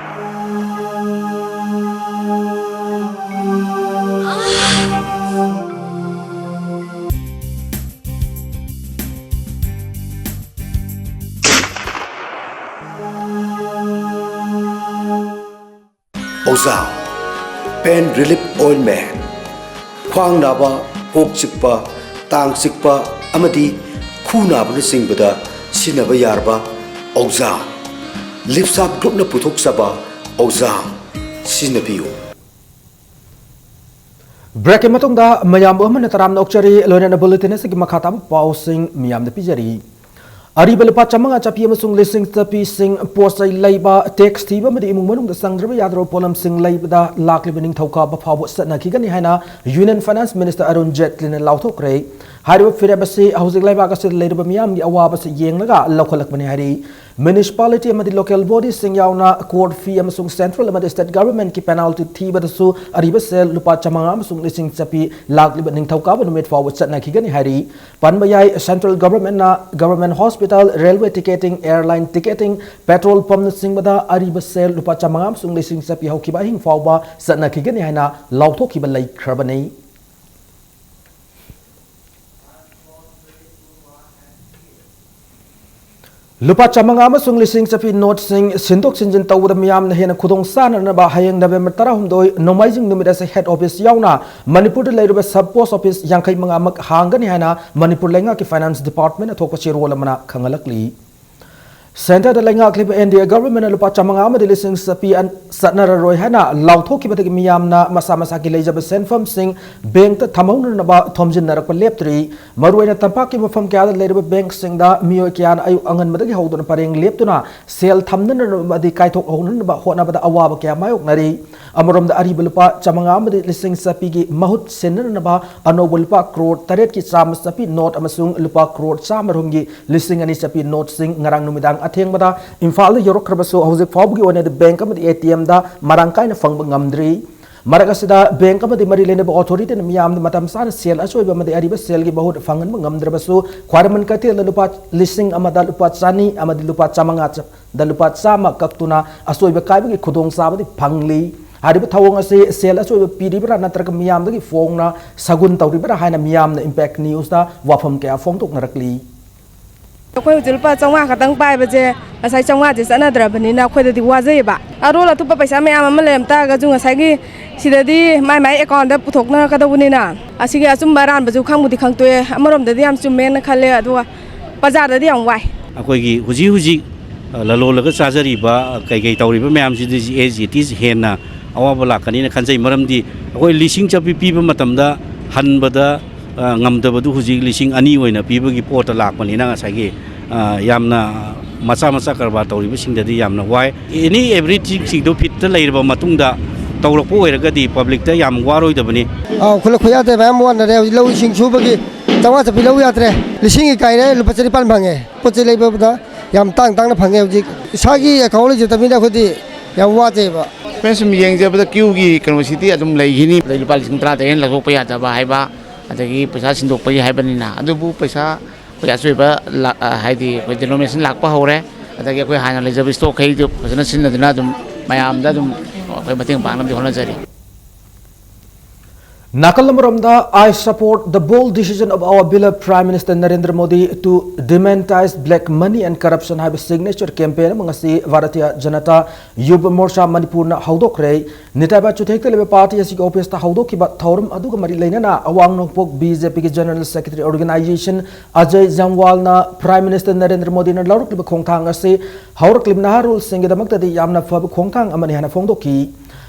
Ozone Pain Relief Ointment, ꯈ꯭ꯋꯥꯡ ꯅꯥꯕ, ꯀꯣꯛ ꯆꯤꯛꯄ, ꯇꯥꯡ ꯆꯤꯛꯄ ꯑꯃꯗꯤ ꯈꯨ ꯅꯥꯕꯅꯆꯤꯡꯕꯗ ꯁꯤꯖꯤꯟꯅꯕ ꯌꯥꯔꯕ Ozone, Lipsap Groupꯅ ꯄꯨꯊꯣꯛꯆꯕ Ozone ꯁꯤꯖꯤꯟꯅꯕꯤꯌꯨ꯫ Breakꯀꯤ ꯃꯇꯨꯡꯗ ꯃꯌꯥꯝꯕꯨ ꯑꯃꯅ ꯇꯔꯥꯝꯅ ꯑꯣꯛꯆꯔꯤ, ꯂꯣꯏꯅꯅ bulletin ꯑꯁꯤꯒꯤ ꯃꯈꯥ ꯇꯥꯕ ꯄꯥꯎꯁꯤꯡ ꯃꯤꯌꯥꯝꯗ ꯄꯤꯖꯔꯤ꯫ ꯑꯔꯤꯕ ꯂꯨꯄꯥ ꯆꯥꯃꯉꯥ ꯆꯠꯄꯤ ꯑꯃꯁꯨꯡ ꯂꯤꯁꯤꯡ ꯆꯠꯄꯤꯁꯤꯡ ꯄꯣꯠ ꯆꯩ ꯂꯩꯕ, tax ꯊꯤꯕ ꯑꯃꯗꯤ ꯏꯃꯨꯡ ꯃꯅꯨꯡꯗ ꯆꯪꯗ꯭ꯔꯕ ꯌꯥꯗ꯭ꯔꯕ ꯄꯣꯠꯂꯝꯁꯤꯡ ꯂꯩꯕꯗ ꯂꯥꯛꯂꯤꯕ ꯅꯤꯡꯊꯧꯀꯥꯕ ꯐꯥꯎꯕ ꯆꯠꯅꯈꯤꯒꯅꯤ ꯍꯥꯏꯅ Union Finance Minister ꯑꯔꯨꯟ ꯖꯦꯠꯂꯤꯅ ꯂꯥꯎꯊꯣꯛꯈ꯭ꯔꯦ꯫ ꯍꯥꯏꯔꯤꯕ ꯐꯤꯔꯦꯞ ꯑꯁꯤ ꯍꯧꯖꯤꯛ ꯂꯩꯕꯥꯛ ꯑꯁꯤꯗ ꯂꯩꯔꯤꯕ ꯃꯤꯌꯥꯝꯒꯤ ꯑꯋꯥꯕꯁꯤ ꯌꯦꯡꯂꯒ ꯂꯧꯈꯠꯂꯛꯄꯅꯤ ꯍꯥꯏꯔꯤ꯫ Municipality ꯑꯃꯗꯤ local bodyꯁꯤꯡ ꯌꯥꯎꯅ court fee ꯑꯃꯁꯨꯡ central ꯑꯃꯗꯤ state governmentꯀꯤ penalty ꯊꯤꯕꯗꯁꯨ ꯑꯔꯤꯕ ꯁꯦꯜ ꯂꯨꯄꯥ ꯆꯥꯃꯉꯥ ꯑꯃꯁꯨꯡ ꯂꯤꯁꯤꯡ ꯆꯠꯄꯤ ꯂꯥꯛꯂꯤꯕ ꯅꯤꯡꯊꯧꯀꯥꯕ ꯅꯨꯃꯤꯠ ꯐꯥꯎꯕ ꯆꯠꯅꯈꯤꯒꯅꯤ ꯍꯥꯏꯔꯤ꯫ ꯄꯟꯕ ꯌꯥꯏ, central governmentꯅ government hospital, railway ticketing, airline ticketing, petrol pumpꯅꯆꯤꯡꯕꯗ ꯑꯔꯤꯕ ꯁꯦꯜ ꯂꯨꯄꯥ ꯆꯥꯃꯉꯥ ꯑꯃꯁꯨꯡ ꯂꯤꯁꯤꯡ ꯆꯠꯄꯤ ꯍꯧꯈꯤꯕ ꯑꯍꯤꯡ ꯐꯥꯎꯕ ꯆꯠꯅꯈꯤꯒꯅꯤ ꯍꯥꯏꯅ ꯂꯥꯎꯊꯣꯛꯈꯤꯕ ꯂꯩꯈ꯭ꯔꯕꯅꯤ꯫ ꯂꯨꯄꯥ ꯆꯥꯃꯉꯥ ꯑꯃꯁꯨꯡ ꯂꯤꯁꯤꯡ ꯆꯠꯄꯤ ꯅꯣꯠꯁꯤꯡ ꯁꯤꯟꯗꯣꯛ ꯁꯤꯟꯖꯤꯟ ꯇꯧꯕꯗ ꯃꯤꯌꯥꯝꯅ ꯍꯦꯟꯅ ꯈꯨꯗꯣꯡ ꯆꯥꯅꯅꯕ ꯍꯌꯦꯡ ꯅꯕꯦꯝꯕꯔ ꯇꯔꯥꯍꯨꯝꯗꯣꯏ ꯅꯣꯡꯃꯥꯏꯖꯤꯡ ꯅꯨꯃꯤꯠ ꯑꯁꯤ head office ꯌꯥꯎꯅ ꯃꯅꯤꯄꯨꯔꯗ ꯂꯩꯔꯤꯕ sub post office ꯌꯥꯡꯈꯩ ꯃꯉꯥꯃꯛ ꯍꯥꯡꯒꯅꯤ ꯍꯥꯏꯅ ꯃꯅꯤꯄꯨꯔ ꯂꯩꯉꯥꯛꯀꯤ finance departmentꯅ ꯊꯣꯛꯄ ꯆꯦꯔꯣꯜ ꯑꯃꯅ ꯈꯪꯍꯜꯂꯛꯂꯤ꯫ Centreꯗ ꯂꯩꯉꯥꯛꯂꯤꯕ NDA governmentꯅ ꯂꯨꯄꯥ ꯆꯥꯃꯉꯥ ꯑꯃꯗꯤ ꯂꯤꯁꯤꯡ ꯆꯠꯄꯤ ꯑꯟ-, ꯆꯠꯅꯔꯔꯣꯏ ꯍꯥꯏꯅ ꯂꯥꯎꯊꯣꯛꯈꯤꯕꯗꯒꯤ ꯃꯤꯌꯥꯝꯅ ꯃꯁꯥ ꯃꯁꯥꯒꯤ ꯂꯩꯖꯕ ꯁꯦꯟꯐꯝꯁꯤꯡ bankꯇ ꯊꯝꯍꯧꯅꯅꯕ ꯊꯣꯝꯖꯤꯟꯅꯔꯛꯄ ꯂꯦꯞꯇ꯭ꯔꯤ꯫ ꯃꯔꯨꯑꯣꯏꯅ ꯇꯝꯄꯥꯛꯀꯤ ꯃꯐꯝ ꯀꯌꯥꯗ ꯂꯩꯔꯤꯕ bankꯁꯤꯡꯗ ꯃꯤꯑꯣꯏ ꯀꯌꯥꯅ ꯑꯌꯨꯛ ꯑꯉꯟꯕꯗꯒꯤ ꯍꯧꯗꯨꯅ ꯄꯔꯦꯡ ꯂꯦꯞꯇꯨꯅ ꯁꯦꯜ ꯊꯝꯅꯅꯕ ꯑꯃꯗꯤ ꯀꯥꯏꯊꯣꯛꯍꯧꯅꯅꯕ ꯍꯣꯠꯅꯕꯗ ꯑꯋꯥꯕ ꯀꯌꯥ ꯃꯥꯌꯣꯛꯅꯔꯤ꯫ ꯑꯃꯔꯣꯝꯗ ꯑꯔꯤꯕ ꯂꯨꯄꯥ ꯆꯥꯃꯉꯥ ꯑꯃꯗꯤ ꯂꯤꯁꯤꯡ ꯆꯠꯄꯤꯒꯤ ꯃꯍꯨꯠ ꯁꯤꯟꯅꯅꯕ ꯑꯅꯧꯕ ꯂꯨꯄꯥ ꯀ꯭ꯔꯣꯔ ꯇꯔꯦꯠꯀꯤ ꯆꯥꯝꯃ ꯆꯠꯄꯤ ꯅꯣꯠ ꯑꯃꯁꯨꯡ ꯂꯨꯄꯥ ꯀ꯭ꯔꯣꯔ ꯆꯥꯝꯃ ꯔꯣꯝꯒꯤ ꯂꯤꯁꯤꯡ ꯑꯅꯤ ꯆꯠꯄꯤ ꯅꯣꯠꯁꯤꯡ ꯉꯔꯥꯡ ꯅꯨꯃꯤꯗꯥꯡ ꯑꯊꯦꯡꯕꯗ ꯏꯝꯐꯥꯜꯗ ꯌꯧꯔꯛꯈ꯭ꯔꯕꯁꯨ, ꯍꯧꯖꯤꯛ ꯐꯥꯎꯕꯒꯤ ꯑꯣꯏꯅꯗꯤ bank ꯑꯃꯗꯤ ATMꯗ ꯃꯔꯥꯡ ꯀꯥꯏꯅ ꯐꯪꯕ ꯉꯝꯗ꯭ꯔꯤ꯫ ꯃꯔꯛ ꯑꯁꯤꯗ, bank ꯑꯃꯗꯤ ꯃꯔꯤ ꯂꯩꯅꯕ authorityꯅ ꯃꯤꯌꯥꯝꯗ ꯃꯇꯝ ꯆꯥꯅ ꯁꯦꯜ ꯑꯆꯣꯏꯕ ꯑꯃꯗꯤ ꯑꯔꯤꯕ ꯁꯦꯜꯒꯤ ꯃꯍꯨꯠ ꯐꯪꯍꯟꯕ ꯉꯝꯗ꯭ꯔꯕꯁꯨ, ꯈ꯭ꯋꯥꯏꯔꯝꯕꯟ ꯀꯩꯊꯦꯜꯗ ꯂꯨꯄꯥ ꯂꯤꯁꯤꯡ ꯑꯃꯗ ꯂꯨꯄꯥ ꯆꯅꯤ ꯑꯃꯗꯤ ꯂꯨꯄꯥ ꯆꯥꯃꯉꯥ ꯆ-, ꯗ ꯂꯨꯄꯥ ꯆꯥꯝꯃ ꯀꯛꯇꯨꯅ ꯑꯆꯣꯏꯕ ꯀꯥꯏꯕꯒꯤ ꯈꯨꯗꯣꯡꯆꯥꯕꯗꯤ ꯐꯪꯂꯤ꯫ ꯍꯥꯏꯔꯤꯕ ꯊꯧꯑꯣꯡ ꯑꯁꯤ ꯁꯦꯜ ꯑꯆꯣꯏꯕ ꯄꯤꯔꯤꯕ꯭ꯔꯥ ꯅꯠꯇ꯭ꯔꯒ ꯃꯤꯌꯥꯝꯗꯒꯤ ꯐꯣꯡꯅ ꯁꯒꯨꯟ ꯇꯧꯔꯤꯕ꯭ꯔꯥ ꯍꯥꯏꯅ ꯃꯤꯌꯥꯝꯅ Impact Newsꯇ ꯋꯥꯐꯝ ꯀꯌꯥ ꯐꯣꯡꯗꯣꯛꯅꯔꯛꯂꯤ꯫ ꯑꯩꯈꯣꯏ ꯍꯧꯖꯤꯛ ꯂꯨꯄꯥ ꯆꯥꯝꯃꯉꯥ ꯈꯛꯇꯪ ꯄꯥꯏꯕꯁꯦ, ꯉꯁꯥꯏ ꯆꯥꯝꯃꯉꯥꯁꯦ ꯆꯠꯅꯗ꯭ꯔꯕꯅꯤꯅ ꯑꯩꯈꯣꯏꯗꯗꯤ ꯋꯥꯖꯩꯌꯦꯕ꯫ ꯑꯔꯣꯜ ꯑꯊꯨꯞꯄ ꯄꯩꯁꯥ ꯃꯌꯥꯝ ꯑꯃ ꯂꯩꯔꯝ ꯇꯥꯔꯒꯁꯨ, ꯉꯁꯥꯏꯒꯤ ꯁꯤꯗꯗꯤ ꯃꯥꯏ ꯃꯥꯏ accountꯗ ꯄꯨꯊꯣꯛꯅꯔꯛꯀꯗꯧꯕꯅꯤꯅ, ꯑꯁꯤꯒꯤ ꯑꯆꯨꯝꯕ ꯑꯔꯥꯟꯕꯁꯨ ꯈꯪꯕꯨꯗꯤ ꯈꯪꯇꯣꯛꯑꯦ꯫ ꯑꯃꯔꯣꯝꯗꯗꯤ ꯌꯥꯝ ꯆꯨꯝꯃꯦꯅ ꯈꯜꯂꯦ, ꯑꯗꯨꯒ ꯕꯖꯥꯔꯗꯗꯤ ꯌꯥꯝ ꯋꯥꯏ꯫ ꯑꯩꯈꯣꯏꯒꯤ ꯍꯧꯖꯤꯛ ꯍꯧꯖꯤꯛ, ꯑ, ꯂꯂꯣꯜꯂꯒ ꯆꯥꯖꯔꯤꯕ, ꯑ, ꯀꯩꯀꯩ ꯇꯧꯔꯤꯕ ꯃꯌꯥꯝꯁꯤꯗꯤ as it is ꯍꯦꯟꯅ ꯑꯋꯥꯕ ꯂꯥꯛꯀꯅꯤꯅ ꯈꯟꯖꯩ꯫ ꯃꯔꯝꯗꯤ ꯑꯩꯈꯣꯏ ꯂꯤꯁꯤꯡ ꯆꯠꯄꯤ ꯄꯤꯕ ꯃꯇꯝꯗ ꯍꯟꯕꯗ, ꯑ, ꯉꯝꯗꯕꯗꯨ ꯍꯧꯖꯤꯛ ꯂꯤꯁꯤꯡ ꯑꯅꯤ ꯑꯣꯏꯅ ꯄꯤꯕꯒꯤ ꯄꯣꯠꯇ ꯂꯥꯛꯄꯅꯤꯅ, ꯉꯁꯥꯏꯒꯤ, ꯑ, ꯌꯥꯝꯅ ꯃꯆꯥ ꯃꯆꯥ ꯀꯔꯕꯥꯔ ꯇꯧꯔꯤꯕꯁꯤꯡꯗꯗꯤ ꯌꯥꯝꯅ ꯋꯥꯏ꯫ Any everythingꯁꯤꯡꯗꯣ fitꯇ ꯂꯩꯔꯕ ꯃꯇꯨꯡꯗ ꯇꯧꯔꯛꯄ ꯑꯣꯏꯔꯒꯗꯤ publicꯇ ꯌꯥꯝ ꯋꯥꯔꯣꯏꯗꯕꯅꯤ꯫ ꯑꯥꯎ, ꯈꯨꯠꯂ ꯈꯨꯌꯥꯗ ꯃꯌꯥꯝ ꯋꯥꯅꯔꯦ꯫ ꯍꯧꯖꯤꯛ ꯂꯧ ꯏꯁꯤꯡ ꯁꯨꯕꯒꯤ ꯆꯥꯝꯃꯉꯥ ꯆꯠꯄꯤ ꯂꯧ ꯌꯥꯗ꯭ꯔꯦ꯫ ꯂꯤꯁꯤꯡꯒꯤ ꯀꯥꯏꯔꯦ, ꯂꯨꯄꯥ ꯆꯅꯤꯄꯥꯟ ꯐꯪꯉꯦ꯫ ꯄꯣꯠ ꯆꯩ ꯂꯩꯕꯗ ꯌꯥꯝ ꯇꯥꯡ ꯇꯥꯡꯅ ꯐꯪꯉꯦ꯫ ꯍꯧꯖꯤꯛ ꯏꯁꯥꯒꯤ ꯑꯦꯀꯥꯎꯟ ꯂꯩꯖꯗꯕꯅꯤꯅ ꯑꯩꯈꯣꯏꯗꯤ ꯌꯥꯝ ꯋꯥꯖꯩꯕ꯫ ꯑꯩꯈꯣꯏꯅ ꯁꯨꯝ ꯌꯦꯡꯖꯕꯗ ꯀ꯭ꯌꯨꯒꯤ ꯀꯩꯅꯣꯁꯤꯗꯤ ꯑꯗꯨꯝ ꯂꯩꯈꯤꯅꯤ꯫ ꯑꯗꯩ ꯂꯨꯄꯥ ꯂꯤꯁꯤꯡ ꯇꯔꯥꯗꯒꯤ ꯍꯦꯟꯅ ꯂꯧꯊꯣꯛꯄ ꯌꯥꯗꯕ ꯍꯥꯏꯕ, ꯑꯗꯒꯤ ꯄꯩꯁꯥ ꯁꯤꯟꯗꯣꯛꯄꯒꯤ ꯍꯥꯏꯕꯅꯤꯅ, ꯑꯗꯨꯕꯨ ꯄꯩꯁꯥ ꯑꯩꯈꯣꯏ ꯑꯆꯣꯏꯕ ꯂꯥꯛ-, ꯑ, ꯍꯥꯏꯗꯤ ꯑꯩꯈꯣꯏ ꯗꯤꯅꯣꯃꯤꯅꯦꯁꯟ ꯂꯥꯛꯄ ꯍꯧꯔꯦ꯫ ꯑꯗꯒꯤ ꯑꯩꯈꯣꯏ ꯍꯥꯟꯅ ꯂꯩꯖꯕ ꯏꯁꯇꯣꯛꯈꯩꯗꯨ ꯐꯖꯅ ꯁꯤꯖꯤꯟꯅꯗꯨꯅ ꯑꯗꯨꯝ ꯃꯌꯥꯝꯗ ꯑꯗꯨꯝ ꯑꯩꯈꯣꯏ ꯃꯇꯦꯡ ꯄꯥꯡꯅꯕꯗꯤ ꯍꯣꯠꯅꯖꯔꯤ꯫ ꯅꯥꯀꯜ ꯑꯃꯔꯣꯝꯗ, I support the bold decision of our beloved Prime Minister Narendra Modi to demonetize black money and corruption ꯍꯥꯏꯕ signature campaign ꯑꯃ ꯉꯁꯤ ꯚꯥꯔꯇꯤꯌ ꯖꯅꯇꯥ ꯌꯨꯕ ꯃꯣꯔꯆꯥ ꯃꯅꯤꯄꯨꯔꯅ ꯍꯧꯗꯣꯛꯈ꯭ꯔꯦ꯫ ꯅꯤꯇꯥꯏꯕ ꯆꯨꯊꯦꯛꯇ ꯂꯩꯕ ꯄꯥꯔꯇꯤ ꯑꯁꯤꯒꯤ ꯑꯣꯐꯤꯁꯇ ꯍꯧꯗꯣꯛꯈꯤꯕ ꯊꯧꯔꯝ ꯑꯗꯨꯒ ꯃꯔꯤ ꯂꯩꯅꯅ ꯑꯋꯥꯡ ꯅꯣꯡꯄꯣꯛ BJPꯒꯤ General Secretary Organization Ajay ꯖꯝꯋꯥꯜꯅ Prime Minister Narendra ꯃꯣꯗꯤꯅ ꯂꯧꯔꯛꯂꯤꯕ ꯈꯣꯡꯊꯥꯡ ꯑꯁꯤ ꯍꯧꯔꯛꯂꯤꯕ ꯅꯍꯥꯔꯣꯜꯁꯤꯡꯒꯤꯗꯃꯛꯇꯗꯤ ꯌꯥꯝꯅ ꯐꯕ ꯈꯣꯡꯊꯥꯡ ꯑꯃꯅꯤ ꯍꯥꯏꯅ ꯐꯣꯡꯗꯣꯛꯈꯤ꯫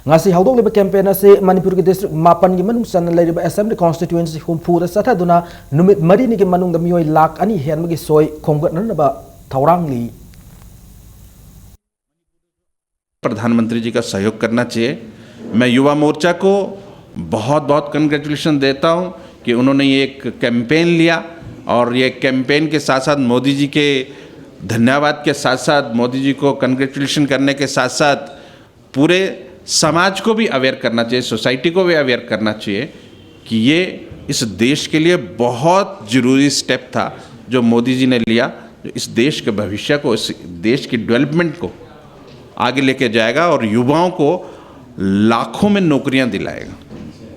ꯉꯁꯤ ꯍꯧꯗꯣꯛꯂꯤꯕ campaign ꯑꯁꯤ ꯃꯅꯤꯄꯨꯔꯒꯤ district ꯃꯥꯄꯟꯒꯤ ꯃꯅꯨꯡ ꯆꯟꯅ ꯂꯩꯔꯤꯕ assembly constituency ꯍꯨꯝꯐꯨꯗ ꯆꯠꯊꯗꯨꯅ ꯅꯨꯃꯤꯠ ꯃꯔꯤꯅꯤꯒꯤ ꯃꯅꯨꯡꯗ ꯃꯤꯑꯣꯏ ꯂꯥꯈ ꯑꯅꯤ ꯍꯦꯟꯕꯒꯤ ꯁꯣꯏ ꯈꯣꯝꯒꯠꯅꯅꯕ ꯊꯧꯔꯥꯡꯂꯤ꯫ प्रधानमंत्री जी का सहयोग करना चाहिए। मैं युवा मोर्चा को बहुत बहुत कंग्रेचुलेशन देता हूं कि उन्होंने ये एक कैंपेन लिया और ये कैंपेन के साथ साथ मोदी जी के धन्यवाद के साथ साथ मोदी जी को कंग्रेचुलेशन करने के साथ साथ पूरे समाज को भी अवेयर करना चाहिए, सोसाइटी को भी अवेयर करना चाहिए कि ये इस देश के लिए बहुत ज़रूरी स्टेप था जो मोदी जी ने लिया, जो इस देश के भविष्य को, इस देश की डेवलपमेंट को आगे लेके जाएगा और युवाओं को लाखों में नौकरियां दिलाएगा।